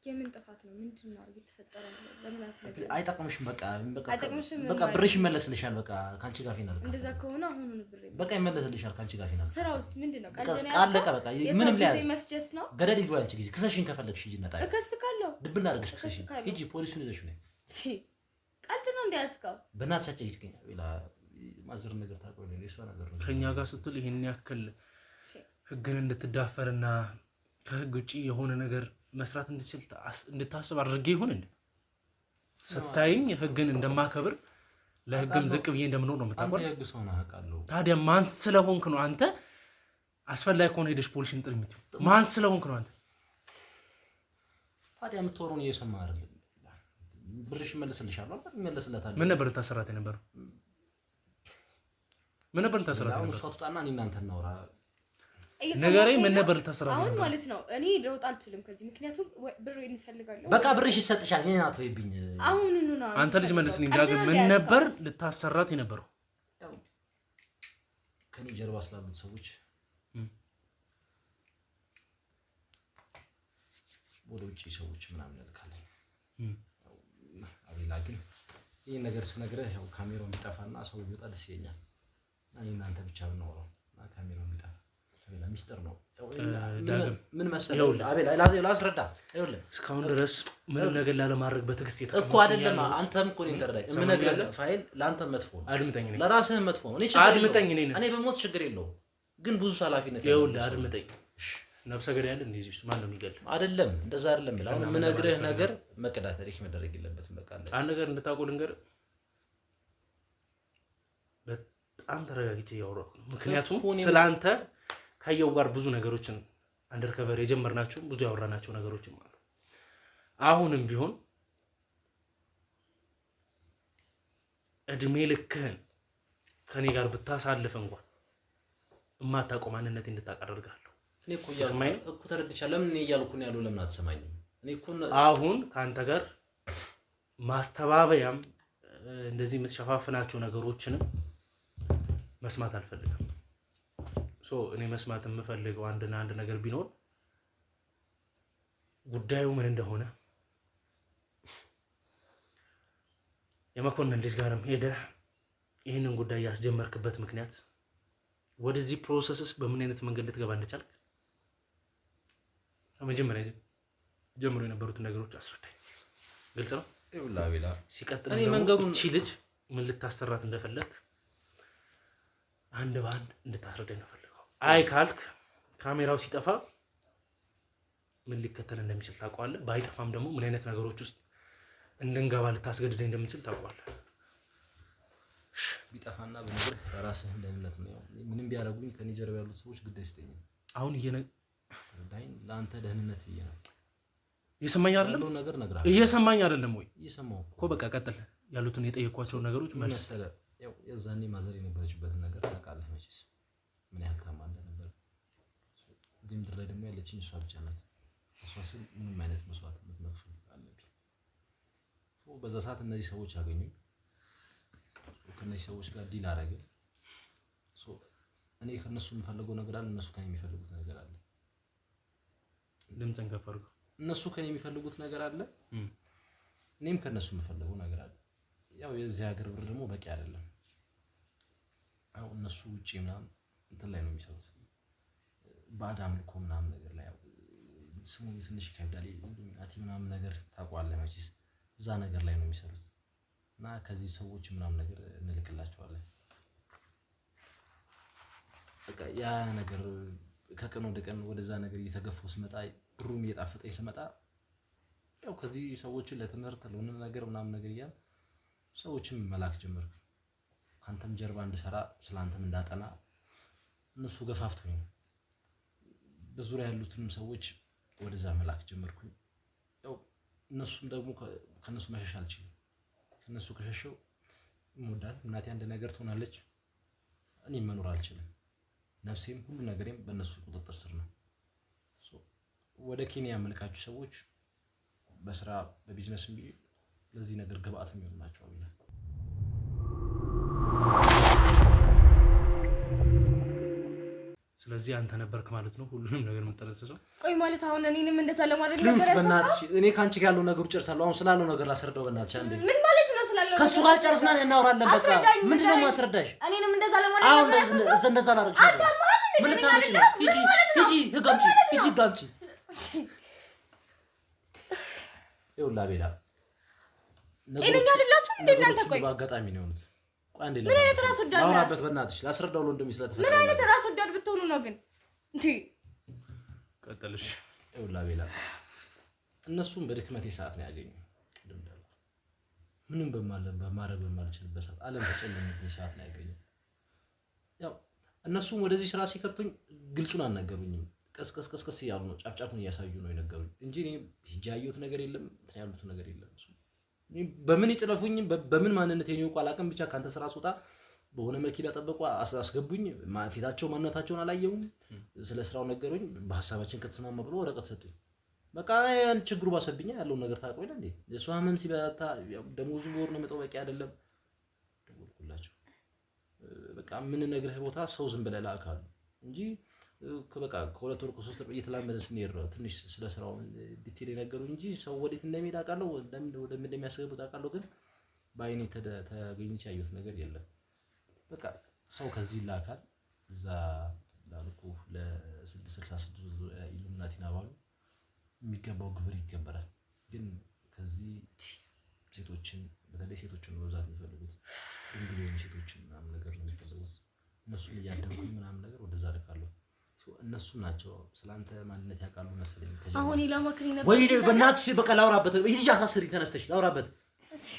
የምን ጥፋት ነው? ምንድን ነው እየተፈጠረ ያለው? ለምን አትነግረኝም? አይጠቅምሽም። በቃ በቃ አይጠቅምሽም በቃ ማለት ብርሽ ይመለስልሻል። በቃ ከአንቺ ጋር ፊናል። እንደዛ ከሆነ አሁኑኑ ብር በቃ ይመለስልሻል። ከአንቺ ጋር ፊናል። ስራውስ ምንድን ነው? በቃ ቀልድ ነው አለቀ። ያዝከው? በቃ የሰው ምንም ጊዜ ሊያዝ መፍጀት ነው። ገደል ይግባ። አንቺ ጊዜ ክሰሽን ከፈለግሽ ሂጂ እና ጣዪው። እከስካለሁ። ድብና አድርገሽ ክሰሽን እከስካለሁ። ሂጂ። ፖሊሱን ይዘሽ ነይ። ቀልድ ነው እንደ ያዝከው? በእናትሽ አትጨይጭቅኝ። አቤላ ማዘር ነገር ታውቀው የለ የእሷ ነገር ነው። ከኛ ጋር ስትል ይሄን ያክል ህግን እንድትዳፈርና ከህግ ውጪ የሆነ ነገር መስራት እንድችል እንድታስብ አድርጌ ይሁን እንዴ? ስታይኝ ህግን እንደማከብር ለህግም ዝቅ ብዬ እንደምኖር ነው አንተ የምታውቀው። የህግ ሰው ነህ አውቃለሁ። ታዲያ ማን ስለሆንክ ነው አንተ አስፈላጊ ከሆነ ሄደሽ ፖሊስን ጥሪ የምትይው? ማን ስለሆንክ ነው አንተ? ታዲያ የምታወራውን እየሰማህ አይደለም። ብርሽ ይመለስልሻል አይደል? ይመለስለታል። ምን ነበር ልታሰራት የነበረው? ምን ነበር ልታሰራት አሁን የነበረው? እሷ ትውጣና እኔ እናንተ እናውራ። ንገረኝ፣ ምን ነበር ልታሰራት አሁን የነበረው? ማለት ነው እኔ ለውጥ አልችልም ከዚህ፣ ምክንያቱም ብር እንፈልጋለሁ። በቃ ብርሽ ይሰጥሻል። እኔን አትበይብኝ። አሁኑኑ ነው አንተ ልጅ መልስልኝ ቀልድ ዳግም፣ ነው ምን እንደ ያዝከው? ነበር ልታሰራት የነበረው? ያው ከኔ ጀርባ ስላሉት ሰዎች ወደ ውጭ ሰዎች ምናምን እንልካለን። አቤላ ግን ይህን ነገር ስነግርህ ያው ካሜራው ቢጠፋና ሰው ቢወጣ ደስ ይለኛል። እኔ እናንተ ብቻ ብናወራው እና ካሜራው ቢጠፋ አቤላ ሚስጥር ነው። ምን መሰለህ አቤላ ላስረዳ። ይኸውልህ እስካሁን ድረስ ምንም ነገር ላለማድረግ በትዕግስት እኮ አይደለም። አንተም እኮ እኔን ተረዳኝ። የምነግርህ ፋይል ለአንተም መጥፎ ነው፣ አድምጠኝ። ለራስህም መጥፎ ነው። አድምጠኝ። እኔ በሞት ችግር የለውም፣ ግን ብዙ ኃላፊነት ይኸውልህ፣ አድምጠኝ። ነፍሰ ገዳይ አለ እንደዚህ ውስጥ ማን ነው የሚገል? አይደለም እንደዛ አይደለም። አሁን የምነግርህ ነገር መቅዳት record መደረግ የለበትም። በቃ አንድ ነገር እንድታውቁ ልንገርህ፣ በጣም ተረጋግቼ እያወራሁ ነው። ምክንያቱም ስለአንተ ካየው ጋር ብዙ ነገሮችን undercover የጀመርናቸው ብዙ ያወራናቸው ነገሮችም አሉ። አሁንም ቢሆን እድሜ ልክህን ከኔ ጋር ብታሳልፍ እንኳን የማታውቀው ማንነቴ እንድታውቅ አደርግሃለሁ። እኔ እኮ እያልኩ እኮ ተረድቻለሁ። ለምን እኔ እያልኩ ነው ያለው? ለምን አትሰማኝም? እኔ እኮ አሁን ከአንተ ጋር ማስተባበያም እንደዚህ የምትሸፋፍናቸው ነገሮችንም መስማት አልፈልግም። So እኔ መስማት የምፈልገው አንድና አንድ ነገር ቢኖር ጉዳዩ ምን እንደሆነ የመኮንን ልጅ ጋርም ሄደህ ይህንን ጉዳይ ያስጀመርክበት ምክንያት ወደዚህ process ስ በምን አይነት መንገድ ልትገባ እንደቻልክ ከመጀመሪያ ጀምሮ የነበሩትን ነገሮች አስረዳኝ። ግልጽ ነው። ሲቀጥል ደግሞ እቺ ልጅ ምን ልታሰራት እንደፈለግ አንድ በአንድ እንድታስረዳኝ ነው ፈልገው። አይ ካልክ ካሜራው ሲጠፋ ምን ሊከተል እንደሚችል ታውቀዋለህ። ባይጠፋም ደግሞ ምን አይነት ነገሮች ውስጥ እንድንገባ ልታስገድደኝ እንደምችል ታውቀዋለህ። ቢጠፋና ብነግርህ ለራስህ ደህንነት ነው። ምንም ቢያደርጉኝ ከኔ ጀርባ ያሉት ሰዎች ግድ አይሰጠኝም። አሁን ተረዳኸኝ? ለአንተ ደህንነት ብዬ ነው። እየሰማኝ አይደለም? ነገር እነግርሃለሁ። እየሰማኝ አይደለም ወይ? እየሰማሁ እኮ። በቃ ቀጥል። ያሉትን የጠየኳቸውን ነገሮች መልስ። ያው የዛኔ ማዘር የነበረችበትን ነገር ታውቃለህ መቼስ ምን ያህል ታማ እንደነበር። እዚህ ምድር ላይ ደግሞ ያለችኝ እሷ ብቻ ናት። እሷ ስል ምንም አይነት መስዋዕትነት መክፈል አለብኝ። በዛ ሰዓት እነዚህ ሰዎች አገኙኝ። ከእነዚህ ሰዎች ጋር deal አደረግን። እኔ ከእነሱ የምፈልገው ነገር አለ፣ እነሱ ከእኔ የሚፈልጉት ነገር አለ። ድምፅን ከፍ አድርገው። እነሱ ከእኔ የሚፈልጉት ነገር አለ፣ እኔም ከእነሱ የምፈልገው ነገር አለ። ያው የዚህ ሀገር ብር ደግሞ በቂ አይደለም። ያው እነሱ ውጪ ምናምን እንትን ላይ ነው የሚሰሩት፣ ባዕድ አምልኮ ምናምን ነገር ላይ ስሙ ትንሽ ይከብዳል። ኢሉሚናቲ ምናምን ነገር ታውቀዋለህ መቼስ፣ እዛ ነገር ላይ ነው የሚሰሩት። እና ከዚህ ሰዎች ምናምን ነገር እንልክላቸዋለን። በቃ ያ ነገር ከቀን ወደ ቀን ወደዛ ነገር እየተገፋው ስመጣ ብሩም እየጣፈጠኝ ስመጣ ያው ከዚህ ሰዎችን ለትምህርት ለሆነ ነገር ምናምን ነገር እያልን ሰዎችን መላክ ጀመርኩ። ካንተም ጀርባ እንድሰራ ስለአንተም እንዳጠና እነሱ ገፋፍቶኝ ነው። በዙሪያ ያሉትንም ሰዎች ወደዛ መላክ ጀመርኩኝ። ያው እነሱም ደግሞ ከነሱ መሸሽ አልችልም። ከነሱ ከሸሸው እምወዳት እናቴ አንድ ነገር ትሆናለች፣ እኔም መኖር አልችልም። ነፍሴም ሁሉ ነገሬም በእነሱ ቁጥጥር ስር ነው። ወደ ኬንያ ያመልካችሁ ሰዎች በስራ በቢዝነስም ለዚህ ነገር ግብአት የሚሆኑ ናቸው ይላል። ስለዚህ አንተ ነበርክ ማለት ነው ሁሉንም ነገር የምጠነስሰው። ቆይ ማለት አሁን እኔንም እንደዛ ለማድረግ ነበር ያሰብከው? በእናትሽ እኔ ከአንቺ ጋር ያለው ነገር ጨርሳለሁ። አሁን ስላለው ነገር ላስረዳው። በእናትሽ አንዴ። ምን ማለት ነው ስላለው? ከእሱ ጋር ጨርስና እናወራለን። በቃ ምንድን ነው የማስረዳሽ? እኔንም እንደዛ ለማድረግ ነበር ያሰብከው? እንደዛ ላደርግሽ ነበር። ምን ልታመጪ ነው? ሂጂ ሂጂ፣ ህግ አምጪ፣ ሂጂ ህግ አምጪ። ይኸውልህ አቤላ፣ ጤነኛ አይደላችሁም እንዴ እናንተ? ቆይ በአጋጣሚ ነው የሆኑት። ምን አይነት ራስ ወዳድ ላውራበት፣ በእናትሽ ላስረዳው ለወንድሜ ስለተፈጠረ። ምን አይነት ራስ ወዳድ ብትሆኑ ነው ግን እንዴ? ቀጥልሽ። ይኸውልህ አቤላ፣ እነሱም በድክመቴ ሰዓት ነው ያገኙ። ቅድም እንዳልኩህ ምንም በማድረግ በማልችልበት ሰዓት፣ ዓለም በጨለመብኝ ሰዓት ነው ያገኙ። ያው እነሱም ወደዚህ ስራ ሲከቱኝ ግልጹን አልነገሩኝም። ቀስ ቀስ ቀስ ቀስ እያሉ ነው ጫፍ ጫፉን እያሳዩ ነው የነገሩኝ እንጂ እኔ ሂጅ ያየሁት ነገር የለም፣ እንትን ያሉት ነገር የለም። በምን ይጥለፉኝ በምን ማንነት ይወቁ አላውቅም። ብቻ ከአንተ ስራ ስወጣ በሆነ መኪና ጠበቁ፣ አስገቡኝ። ፊታቸው ማንነታቸውን አላየሁም። ስለ ስራው ነገሩኝ። በሀሳባችን ከተስማማ ብሎ ወረቀት ሰጡኝ። በቃ ያን ችግሩ ባሰብኛ ያለውን ነገር ታውቀው የለ እንዴ? የእሷ ህመም ሲበረታ ደሞዙ በወር ነው የመጣው በቂ አይደለም። ደወልኩላቸው። በቃ የምንነግርህ ቦታ ሰው ዝም ብለህ ላክ አሉ እንጂ በቃ ከ2 ወር ከ3 ወር እየተላመደ ስንሄድ ነው ትንሽ ስለ ስራው detail የነገሩኝ እንጂ ሰው ወዴት እንደሚሄድ አውቃለሁ፣ ወደ እንደሚያስገቡት አውቃለሁ። ግን በአይኔ ተገኝቼ ያየሁት ነገር የለም። በቃ ሰው ከዚህ ይላካል እዛ ላልኩ ለ666 ኢሉሚናቲን አባሉ የሚገባው ግብር ይገበራል። ግን ከዚህ ሴቶችን በተለይ ሴቶችን በብዛት የሚፈልጉት ድንግል የሆኑ ሴቶችን ምናምን ነገር ነው የሚፈልጉት። እነሱን እያደንኩኝ ምናምን ነገር ወደዛ ልካለሁ። እነሱ ናቸው ስለአንተ ማንነት ያውቃሉ መሰለኝ። አሁን ኢላማክሪ ነበር ወይ በእናትሽ በቃ ላውራበት። ሂጂ አሳስሪኝ፣ ተነስተሽ ላውራበት።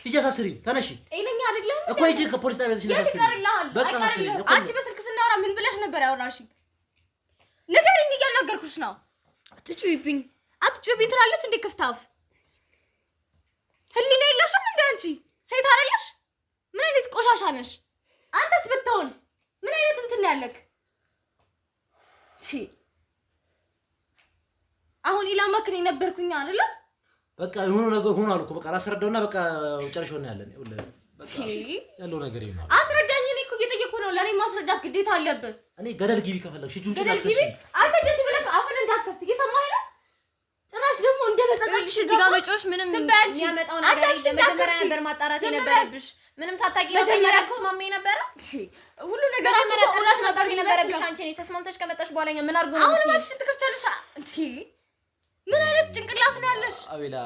ሂጂ አሳስሪኝ፣ ተነሺ። ጤነኛ አይደለም እኮ ሂጂ ከፖሊስ ጣቢያ ተነሺ። ይቀርልሃል፣ በቃ አሳስሪኝ። አንቺ በስልክ ስናወራ ምን ብለሽ ነበር ያወራሽኝ? ንገሪኝ፣ እያናገርኩሽ ነው። አትጩይብኝ፣ አትጩይብኝ ትላለች እንዴ ክፍታፍ። ህሊና የለሽም እንደ አንቺ ሴት አይደለሽ? ምን አይነት ቆሻሻ ነሽ? አንተስ ብትሆን ምን አይነት እንትን ያለክ? አሁን ኢላማክን የነበርኩኝ አይደለ? በቃ የሆነ ነገር ሆኗል እኮ በቃ ላስረዳውና በቃ ጨርሼው ነው ያለን። ያለው ነገር ይሄ ነው። አስረዳኝ። እኔ እኮ እየጠየኩህ ነው። ለእኔ ማስረዳት ግዴታ አለብህ። እኔ ገደል ግቢ ከፈለግሽ ሂጂ፣ ውጪ። ገደል ግቢ። አንተ እንደዚህ ብለህ አፍን እንዳትከፍት እየሰማኸኝ ነው? ጭራሽ ደግሞ እንደ መጸጸትሽ እዚህ ጋር መጮሽ ምንም የሚያመጣው ነገር የለም። መጀመሪያ ነበር ማጣራት የነበረብሽ። ምንም ሳታውቂ መጀመሪያ ተስማሚ ነበረ። ሁሉ ነገር እውነት ነበር የነበረብሽ። አንቺ ነሽ ተስማምተሽ ከመጣሽ በኋላ እኛ ምን አድርጎ ነው አሁን አፍሽን ትከፍቻለሽ? ምን አይነት ጭንቅላት ነው ያለሽ? አቤላ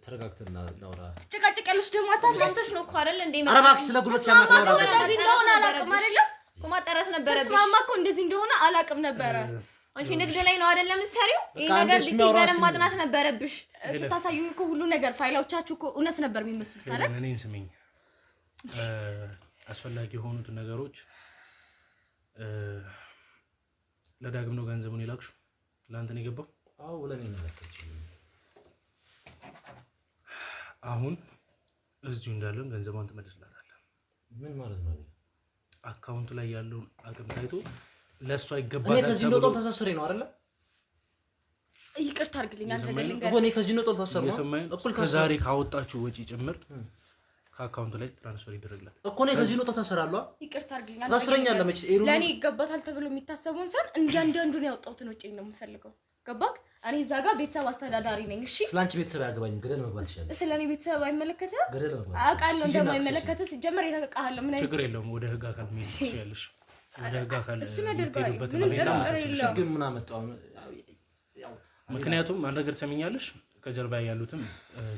ተረጋግተን እናውራ። ትጨቃጨቂያለሽ ደግሞ ተስማምተሽ ነው እኮ አይደል እንዴ? ኧረ እባክሽ ስለ ጉልበት ሲያመጣ እንደዚህ እንደሆነ አላውቅም። አይደለም እኮ ማጣራት ነበረብሽ። ስማማ እኮ እንደዚህ እንደሆነ አላውቅም ነበረ። አንቺ ንግድ ላይ ነው አይደለም የምትሰሪው? ይሄ ነገር detail ማጥናት ነበረብሽ። ስታሳዩኝ እኮ ሁሉ ነገር ፋይሎቻችሁ እኮ እውነት ነበር የሚመስሉት አይደል? እኔን ስሚኝ፣ አስፈላጊ የሆኑት ነገሮች ለዳግም ነው ገንዘቡን የላክሽው? ለአንተ ነው የገባው? አዎ ለኔ ነው የላከችው። አሁን እዚሁ እንዳለን ገንዘቧን ትመልስላታለህ። ምን ማለት ነው? account ኡ ላይ ያለውን አቅም ታይቶ ለእሷ ይገባታል። እኔ ከዚህ እንደወጣሁ ተሳስሬ ነው አይደለ? ይቅርታ አድርግልኝ። አንተ ገለኝ እኮ እኔ ከዚህ እንደወጣሁ ተሳስሬ ነው እኩል ከዛሬ ካወጣችሁ ወጪ ጭምር ከ account ኡ ላይ transfer ይደረግላል እኮ። እኔ ከዚህ እንደወጣሁ ታሰራለሁ። ይቅርታ አድርግልኝ። ታስረኛለህ መቼስ። ለእኔ ይገባታል ተብሎ የሚታሰበውን ሳይሆን እያንዳንዱን ያወጣሁትን ወጪ ነው የምፈልገው። ገባክ? እኔ እዛ ጋር ቤተሰብ አስተዳዳሪ ነኝ። እሺ፣ ስለ አንቺ ቤተሰብ አያገባኝም። ገደል መግባት ይሻላል። ስለ እኔ ቤተሰብ አይመለከትህም። ገደል መግባት አውቃለሁ እንደማይመለከትህ። ሲጀመር የተቃሃለሁ። ምን አይነት ችግር የለውም። ወደ ህግ አካል መሄድ ትችያለሽ። ወደ ህግ አካል እሱን አደርገዋለሁ። ምንም ጥርጥር የለውም። ግን ምን አመጣው? ምክንያቱም አንድ ነገር ትሰሚኛለሽ፣ ከጀርባ ያሉትም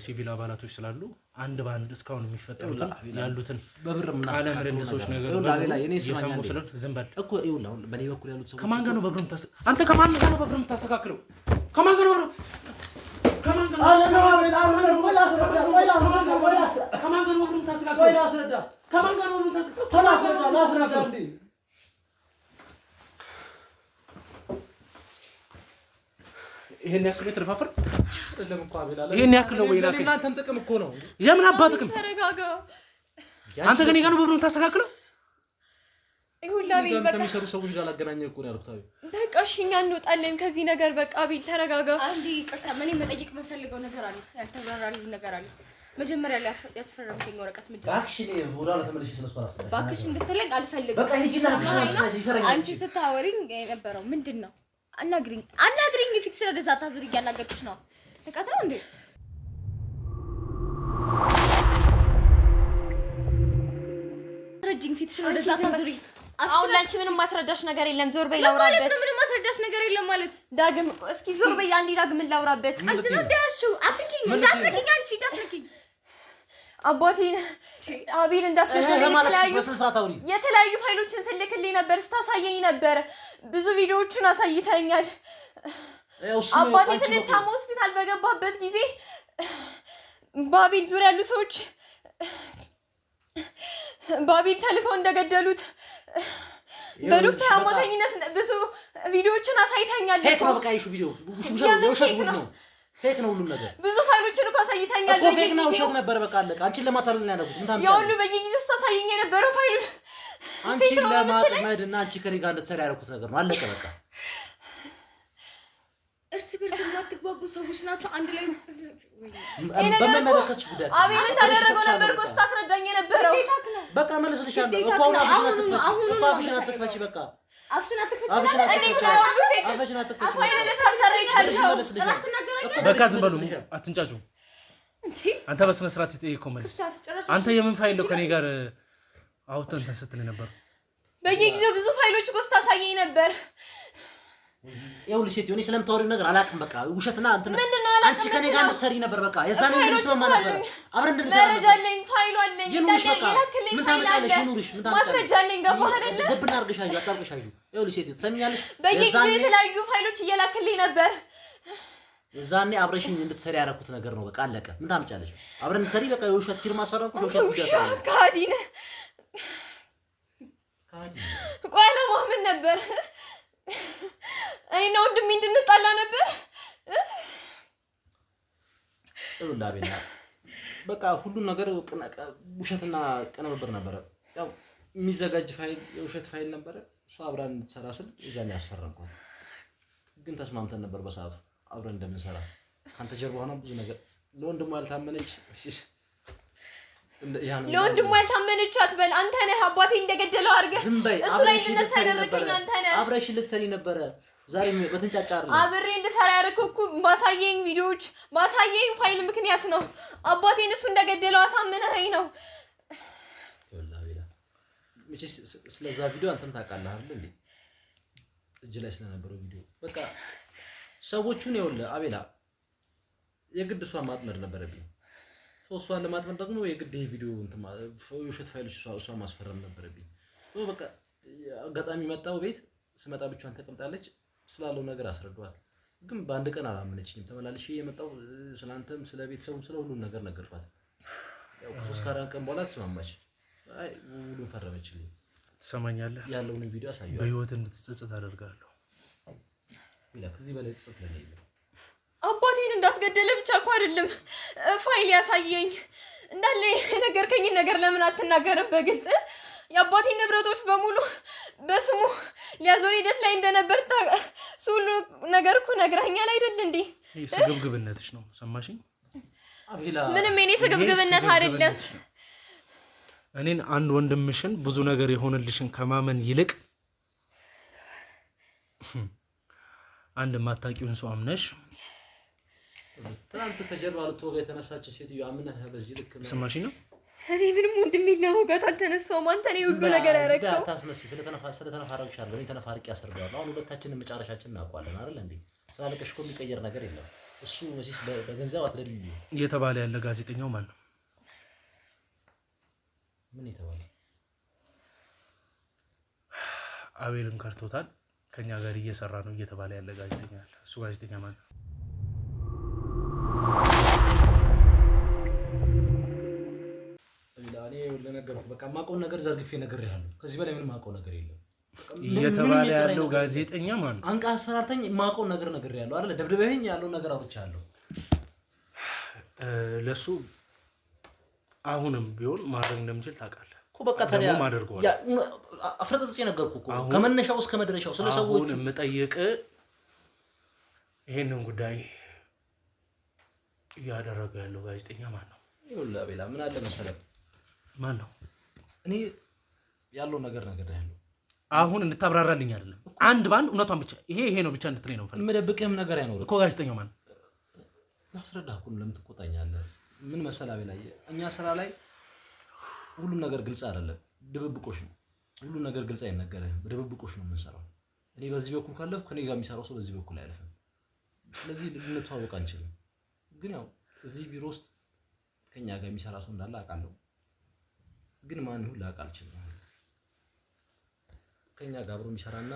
ሲቪል አባላቶች ስላሉ አንድ በአንድ እስካሁን የሚፈጠሩትን ያሉትን በብር ቃለ ምልልሶች ነገር እየሰሙ ስለሆነ ዝም በል እኮ። ይኸውልህ አሁን በእኔ በኩል ያሉት ሰዎች ከማን ጋር ነው በብር አንተ ከማን ጋር ነው በብር የምታስተካክለው? ከማን ጋር ነው በብር ከማን ጋር ነው በብር የምታስተካክለው? ከማን ጋር ነው በብር የምታስተካክለው? ይሄን ያክል የተደፋፈር ይሄን ያክል ነው ወይ? ለእናንተም ጥቅም እኮ ነው። የምን አባ ጥቅም? ተረጋጋ። አንተ ከእኔ ጋር ነው በብር የምታስተካክለው? ይሁን አቤል፣ በቃ ከሚሰሩ ሰዎች ጋር ላገናኘህ እኮ ነው ያልኩት። አቤል በቃ እሺ፣ እኛ እንወጣለን ከዚህ ነገር። በቃ አቤል ተረጋጋ። አንዴ ይቅርታ፣ እኔ መጠየቅ የምፈልገው ነገር አለ፣ ያልተብራራልኝ ነገር አለ። መጀመሪያ ላይ ያስፈረምከኝ ወረቀት ምንድን ነው? እባክሽ እኔ ወደ ኋላ ተመልሼ ስለሱ አላስረዳሽም። እባክሽ እንድትለኝ አልፈልግም። በቃ ሂጂና ይሰራኛል። አንቺ ስታወሪኝ የነበረው ምንድን ነው? አናግሪኝ፣ አናግሪኝ። ፊትሽን ወደዛ አታዙሪ፣ እያናገርኩሽ ነው። ንቀት ነው እንዴ? ረጅኝ ፊትሽን ወደዛ አታዙሪ። አሁን ላንቺ ምንም ማስረዳሽ ነገር የለም። ዞር በይ ላውራበት። ማለት ነው ምንም ማስረዳሽ ነገር የለም ማለት። ዳግም እስኪ ዞር በይ አንዴ፣ ዳግምን ላውራበት። አንተ ነው እንዳያሽው። አትንኪኝ፣ እንዳትነኪኝ፣ አንቺ እንዳትነኪኝ። አባቴን አቤል እንዳስገደለ የተለያዩ ፋይሎችን ስልክልኝ ነበር፣ ስታሳየኝ ነበር። ብዙ ቪዲዮዎችን አሳይተኛል። አባቴ ትንሽ ታሞ ሆስፒታል በገባበት ጊዜ በአቤል ዙሪያ ያሉ ሰዎች በአቤል ተልከው እንደገደሉት በዶክተር አማካኝነት ብዙ ቪዲዮዎችን አሳይተኛል። fake ነው፣ በቃ ይሹ ቪዲዮ ውሸት ነው። fake ነው ሁሉም ነገር። ብዙ ፋይሎችን እኮ አሳይተኛል እኮ fake ነው፣ ውሸት ነበር። በቃ አለቀ። አንቺን ለማታለል ነው ያደረጉት። ምን ታምጫለሽ? ያው ሁሉ በየጊዜው ስታሳየኝ የነበረው ፋይሉ አንቺን ለማጥመድ እና አንቺ ከኔ ጋር እንድትሰሪ ያደረኩት ነገር ነው። አለቀ በቃ። እርስ በርስ የማትግባቡ ሰዎች ናቸው። አንድ ላይ በማይመለከትሽ ጉዳይ አቤል ታደረገው ነበር እኮ ስታስረዳኝ የነበረው። በቃ መልስልሻለሁ እኮ አሁን አፍሽን አትክፈቺ፣ እኮ አፍሽን አትክፈቺ። በቃ አፍሽን አትክፈች። አፍሽን እንዴት አትክፈች። ነው ሁሉ fake አፍሽን አትክፈች። ፋይል ልታሰራ የቻልከው? በቃ ዝም በሉ፣ አትንጫጩ። እንዴ አንተ በስነ ስርዓት የጠየቀው መልስ። ክፍት አፍ ጭራሽ አንተ የምን ፋይል ነው ከኔ ጋር አውጥተህ እንትን ስትል ነበር? በየጊዜው ብዙ ፋይሎች እኮ ስታሳየኝ ነበር። ይኸውልሽ ሴትዮ፣ እኔ ስለምታወሪው ነገር አላውቅም። በቃ ውሸትና እንትን ምንድን ነው አላውቅም አንቺ ከኔ ጋር የምትለው? እንድትሰሪ ነበር። በቃ የዛኔ ፋይሎች እንድንስማማ እኮ ነበር፣ አሉኝ። አብረን እንድንሰራ መረጃ ነበር። አለኝ፣ ፋይሉ አለኝ፣ ይኑርሽ፣ እንዳለ በቃ የላክልኝ ምን ፋይል አለ፣ ታመጫለሽ? ይኑርሽ፣ ምን ታመጫለሽ? ማስረጃ አለኝ። ገባህ አይደለ? ድብና አድርገሽ ያዢው፣ አጣብቀሽ ያዢው። ይኸውልሽ ሴትዮ ትሰሚኛለሽ? በየጊዜው የዛኔ የተለያዩ ፋይሎች እየላክልኝ ነበር። የዛኔ አብረሽኝ እንድትሰሪ ያደረኩት ነገር ነው። በቃ አለቀ። ምን ታመጫለሽ? አብረን እንድትሰሪ በቃ የውሸት ፊርማ አስፈረምኩሽ። የውሸት ውሻ ጉዳይ አስፈረምኩሽ። ከሃዲ ነህ። ቆይ ዓላማህ ምን ነበር? እኔና ወንድሜ እንድንጣላ ነበር? ይኸውልህ አቤላ፣ በቃ ሁሉም ነገር ውሸትና ቅንብር ነበረ። ያው የሚዘጋጅ ፋይል የውሸት ፋይል ነበረ። እሷ አብራን እንድትሰራ ስል የዛኔ ያስፈረምኳት፣ ግን ተስማምተን ነበር በሰዓቱ አብረን እንደምንሰራ። ከአንተ ጀርባ ሆና ብዙ ነገር ለወንድሟ ያልታመነች ለወንድሟ ያልታመነች አትበል። አንተ ነህ አባቴ እንደገደለው አድርገህ ዝም በይ። እሱ ላይ አብረሽ እንድነሳ ልትሰሪ ያደረገኝ ነበረ። አንተ ነህ። አብረሽ ልትሰሪ ነበረ። ዛሬ በተንጫጫ አይደለም። አብሬ እንድሰራ ያደረከው እኮ ባሳየኝ ቪዲዮዎች፣ ባሳየኝ ፋይል ምክንያት ነው። አባቴን እሱ እንደገደለው አሳምነኸኝ ነው። ይኸውልህ አቤላ፣ መቼስ ስለዛ ቪዲዮ አንተም ታውቃለህ አይደል እንዴ? እጅ ላይ ስለነበረው ቪዲዮ በቃ ሰዎቹን ይኸውልህ አቤላ፣ የግድ እሷን ማጥመድ ነበረብኝ። ሰው እሷን ለማጥመድ ደግሞ የግድ ይሄ ቪዲዮ እንትን የውሸት ፋይሎች እሷን ማስፈረም ነበረብኝ። so በቃ አጋጣሚ መጣው፣ ቤት ስመጣ ብቻዋን ተቀምጣለች። ስላለው ነገር አስረዷት። ግን በአንድ ቀን አላመነችኝም። ተመላልሼ የመጣው ስለአንተም ስለ ቤተሰቡም ስለ ሁሉም ነገር ነገርኳት። ያው ከ3 ከ4 ቀን በኋላ ተስማማች። አይ ውሉን ፈረመችልኝ። ትሰማኛለህ? ያለውን ቪዲዮ አሳየኋት። በህይወት እንድትጸጸት አደርጋለሁ። ቢላ ከዚህ በላይ ጸጸት ለኔ የለም። አባቴን እንዳስገደለ ብቻ እኮ አይደለም ፋይል ያሳየኝ። እንዳለ የነገርከኝን ነገር ለምን አትናገርም በግልጽ? የአባቴን ንብረቶች በሙሉ በስሙ ሊያዞር ሂደት ላይ እንደነበር እሱ ሁሉ ነገር እኮ ነግረኸኛል አይደል እንዴ? ይህ ስግብግብነትሽ ነው። ሰማሽኝ? አቤላ ምንም የኔ ይሄ ስግብግብነት አይደለም። ስግብግብነትሽ ነው። እኔን አንድ ወንድምሽን ብዙ ነገር የሆነልሽን ከማመን ይልቅ አንድ የማታውቂውን ሰው አምነሽ ትናንት ከጀርባ ልትወጋ የተነሳች ሴትዮ አምነህ በዚህ ልክ ነው? ሰማሽኝ ነው። እኔ ምንም ወንድሜን ለመውጋት አልተነሳሁም። አንተ ነው ሁሉ ዝም በይ፣ ነገር ዝም በይ፣ ያደረግከው። አታስመስይ። ስለተነፋረቅሽ አይደለም፣ እኔ ተነፋርቄ አስረዳዋለሁ። አሁን ሁለታችንን መጨረሻችንን እናውቀዋለን አይደል እንዴ? ስላለቀሽ እኮ የሚቀየር ነገር የለም። እሱ መቼስ በገንዘብ አትደልዩ። እየተባለ ያለ ጋዜጠኛው ማን ነው? ምን የተባለ? አቤልን ከርቶታል፣ ከኛ ጋር እየሰራ ነው እየተባለ ያለ ጋዜጠኛ አለ። እሱ ጋዜጠኛ ማን ነው? አቤላ፣ እኔ ለነገርኩህ በቃ የማውቀውን ነገር ዘርግፌ ነግሬሃለሁ። ከዚህ በላይ ምንም የማውቀው ነገር የለም። በቃ ምንም እየተባለ የቀረኝ ያለው ነገር የለም። ጋዜጠኛ ማን ነው? አንቃ አስፈራርተኝ የማውቀውን ነገር ነግሬሃለሁ አይደለ? ደብድበኸኝ ያለውን ነገር አውርቻለሁ። ለእሱ አሁንም ቢሆን ማድረግ እንደምችል ታውቃለህ። እኮ በቃ ታዲያ ደግሞም አደርገዋለሁ። ያ አፍረጥጥጬ ነገርኩህ እኮ አሁን- ከመነሻው እስከ መድረሻው ስለ አሁን ሰዎቹ። የምጠይቅ ይሄንን ጉዳይ እያደረገ ያለው ጋዜጠኛ ማን ነው? ይኸውልህ አቤላ፣ ምን አለ መሰለህ፣ ማን ነው? እኔ ያለውን ነገር ነግሬሃለሁ። አሁን እንድታብራራልኝ አይደለም፣ አንድ በአንድ እውነቷን ብቻ ይሄ ይሄ ነው ብቻ እንድትለኝ ነው የምፈልገው። የምደብቅህም ነገር አይኖርም። እኮ ጋዜጠኛው ማን ነው? ላስረዳህ እኮ ነው፣ ለምን ትቆጣኛለህ? ምን መሰለህ አቤላ፣ እኛ ስራ ላይ ሁሉም ነገር ግልጽ አይደለም፣ ድብብቆሽ ነው። ሁሉም ነገር ግልጽ አይነገርህም፣ በድብብቆሽ ነው የምንሰራው። እኔ በዚህ በኩል ካለፍኩ ከኔ ጋር የሚሰራው ሰው በዚህ በኩል አያልፍም። ስለዚህ ልንተዋወቅ አንችልም። ግን ያው እዚህ ቢሮ ውስጥ ከኛ ጋር የሚሰራ ሰው እንዳለ አውቃለሁ። ግን ማን ይሁን ላውቅ አልችልም። ከኛ ጋር አብሮ የሚሰራና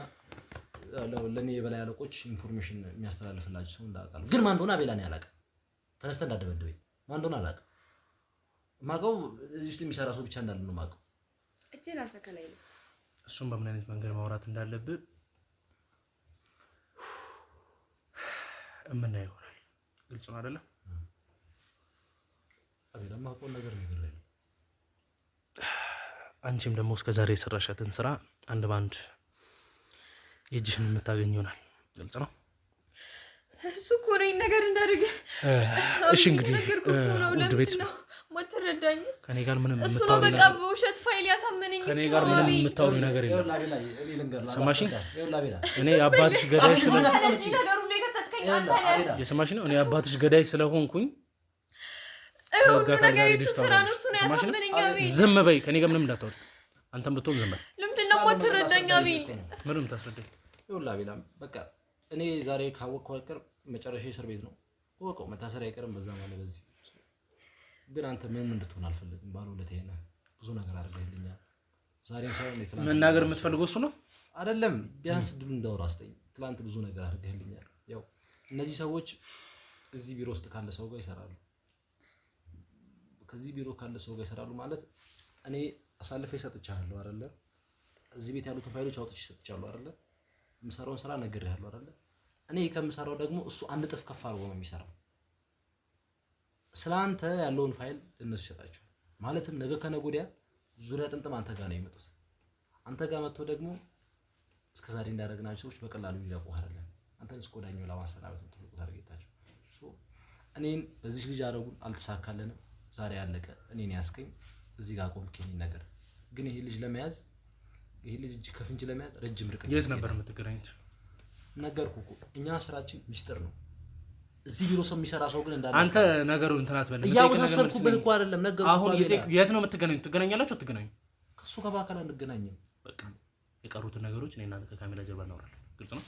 ለእኔ የበላይ አለቆች information የሚያስተላልፍላቸው ሰው እንዳውቃለሁ። ግን ማን እንደሆነ አቤላ እኔ አላውቅም። ተነስተህ እንዳደበድበኝ ማን እንደሆነ አላውቅም። የማውቀው እዚህ ውስጥ የሚሰራ ሰው ብቻ እንዳለ ነው የማውቀው። እጄን አልተከላይ ነው። እሱም በምን አይነት መንገድ ማውራት እንዳለብህ እምናየው ይሆናል። ግልጽ ነው አይደለም? አቤላ የማውቀውን ነገር ነግሬሃለሁ። አንቺም ደግሞ እስከ ዛሬ የሰራሻትን ስራ አንድ በአንድ የእጅሽን የምታገኝ ይሆናል። ግልጽ ነው። እሱ እኮ ነው ይሄን ነገር እንዳደረገ። እሺ እንግዲህ ነገርኩህ እኮ ነው። ውድ ለምንድን ቤተሰብ ነው ማትረዳኝ? ከኔ ጋር ምንም እሱ ነው የምታወሪው በቃ ነገር በውሸት ፋይል ያሳመነኝ ከኔ እሱ ጋር ነው ምንም አቤል። የምታወሪው ነገር የለም። ይኸውልህ አቤላ፣ እኔ ልንገርህ፣ ሰማሽኝ? ይኸውልህ አቤላ፣ እኔ የአባትሽ ገዳይ ጻፍሽ ስለ ዝም አንተ ለዚህ ነገር ሁሉ የከተትከኝ አንተ ይኸውልህ ነህ። አቤላ፣ የሰማሽ ነው። እኔ የአባትሽ ገዳይ ስለሆንኩኝ ይሄ ሁሉ ከህግ አካል ነገር ጋር የሱ ሄደሽ ስራ ነው። ታወራለሽ። እሱ ነው ሰማሽ ነው? ያሳመነኝ አቤል። ዝም በይ። ከኔ ጋር ምንም እንዳታወሪ። አንተም ብትሆን ዝም በል። ለምንድን ነው የማትረዳኝ አቤል? ምንም ታስረዳኝ። ይኸውልህ አቤላ፣ በቃ እኔ ዛሬ ካወቅኩ አይቀር መጨረሻ እስር ቤት ነው እወቀው። መታሰር አይቀርም በዛ ማለት በዚህ ግን አንተ ምንም እንድትሆን አልፈልግም። ባለውለታዬ ነህ፣ ብዙ ነገር አድርገህልኛል። ዛሬም ሳይሆን የትላንት መናገር የምትፈልገው እሱ ነው። አይደለም፣ ቢያንስ እድሉን እንዳወራ አስጠኝ። ትላንት ብዙ ነገር አድርገህልኛል። ያው እነዚህ ሰዎች እዚህ ቢሮ ውስጥ ካለ ሰው ጋር ይሰራሉ። ከዚህ ቢሮ ካለ ሰው ጋር ይሰራሉ ማለት እኔ አሳልፌ ሰጥቻለሁ አይደለ? እዚህ ቤት ያሉትን ፋይሎች አውጥቼ ሰጥቻለሁ አይደለ? የምሰራውን ስራ ነግሬሃለሁ አይደለ? እኔ ከምሰራው ደግሞ እሱ አንድ እጥፍ ከፍ አድርጎ ነው የሚሰራው። ስለ አንተ ያለውን ፋይል እነሱ ይሰጣቸዋል። ማለትም ነገ ከነገ ወዲያ ዙሪያ ጥምጥም አንተ ጋር ነው የመጡት። አንተ ጋር መጥተው ደግሞ እስከ ዛሬ እንዳደረግናቸው ሰዎች በቀላሉ ሊለቁህ አይደለም። አንተን እስከ ወዲያኛው ለማሰናበት ነው ትልቁ target ኣቸው። So እኔን በዚህ ልጅ አደረጉን፣ አልተሳካልንም። ዛሬ ያለቀ እኔን ያስከኝ እዚህ ጋር ቆምክ። ይሄን ነገር ግን ይሄ ልጅ ለመያዝ ይሄ ልጅ እጅ ከፍንጅ ለመያዝ ረጅም ርቀት የት ነበር የምትገናኙት? ነገርኩህ እኮ እኛ ስራችን ሚስጥር ነው። እዚህ ቢሮ ሰው የሚሰራ ሰው ግን እንዳለ አንተ ነገሩን እንትን አትበል። እያወሳሰብኩብህ እኮ አይደለም። ነገርኩህ አሁን እኮ አቤላ። የት ነው የምትገናኙት? ትገናኛላችሁ? አትገናኙ? ከእሱ ጋር በአካል አንገናኝም። በቃ የቀሩትን ነገሮች እኔ እናንተ ከካሜራ ጀርባ እናወራለን። ግልጽ ነው።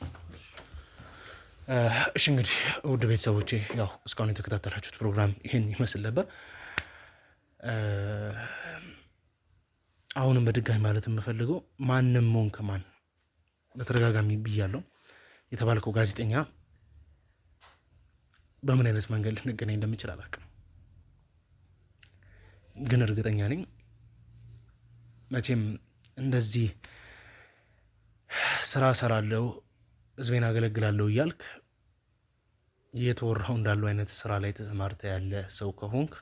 እሺ እንግዲህ ውድ ቤተሰቦቼ ያው እስካሁን የተከታተላችሁት ፕሮግራም ይህን ይመስል ነበር። አሁንም በድጋሚ ማለት የምፈልገው ማንም ሆንክ ማን በተደጋጋሚ ብያለሁ፣ የተባልከው ጋዜጠኛ በምን አይነት መንገድ ልንገናኝ እንደምችል አላውቅም፣ ግን እርግጠኛ ነኝ መቼም እንደዚህ ስራ እሰራለሁ ህዝቤን አገለግላለሁ እያልክ እየተወራው እንዳለው አይነት ስራ ላይ ተሰማርተ ያለ ሰው ከሆንክ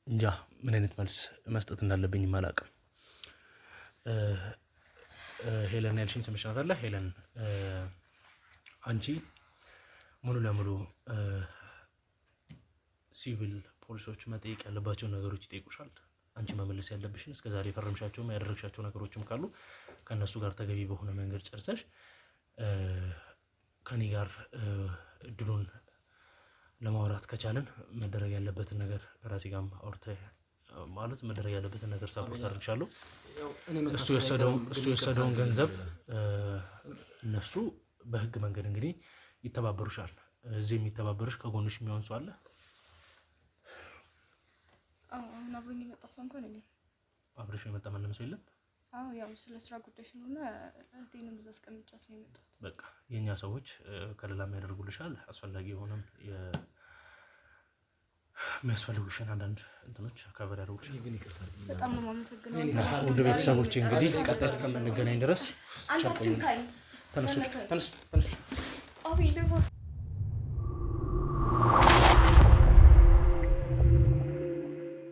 እንጃ ምን አይነት መልስ መስጠት እንዳለብኝም አላውቅም። ሄለን ያልሽኝ ስምሽን አይደለ? ሄለን አንቺ ሙሉ ለሙሉ ሲቪል ፖሊሶች መጠየቅ ያለባቸውን ነገሮች ይጠይቁሻል። አንቺ መመለስ ያለብሽን እስከዛሬ የፈረምሻቸውም ያደረግሻቸው ነገሮችም ካሉ ከእነሱ ጋር ተገቢ በሆነ መንገድ ጨርሰሽ ከኔ ጋር እድሉን ለማውራት ከቻልን መደረግ ያለበትን ነገር ከራሴ ጋርም አውርተህ ማለት መደረግ ያለበትን ነገር support አድርግሻለሁ። እሱ የወሰደውን ገንዘብ እነሱ በህግ መንገድ እንግዲህ ይተባበሩሻል። እዚህ የሚተባበሩሽ ከጎንሽ የሚሆን ሰው አለ? አዎ፣ አሁን አብሮኝ የመጣ ሰው እንኳን የለም። አብረሽ የመጣ ማንም ሰው የለም? አዎ፣ ያው ስለ ስራ ጉዳይ ስለሆነ እህቴንም እዛ አስቀምጫት ነው የመጣሁት። በቃ የእኛ ሰዎች ከለላም ያደርጉልሻል። አስፈላጊ የሆነም የሚያስፈልጉሽን አንዳንድ እንትኖች cover ያደርጉልሻል። ግን ይቅርታ አድርግልኝ። በጣም ነው የማመሰግነው። ውድ ቤተሰቦቼ እንግዲህ ቀጣይ እስከምንገናኝ ድረስ አንተ አትንካኝ። ተነሱ፣ ተነሱ፣ ተነሱ። አቤል እባክህ።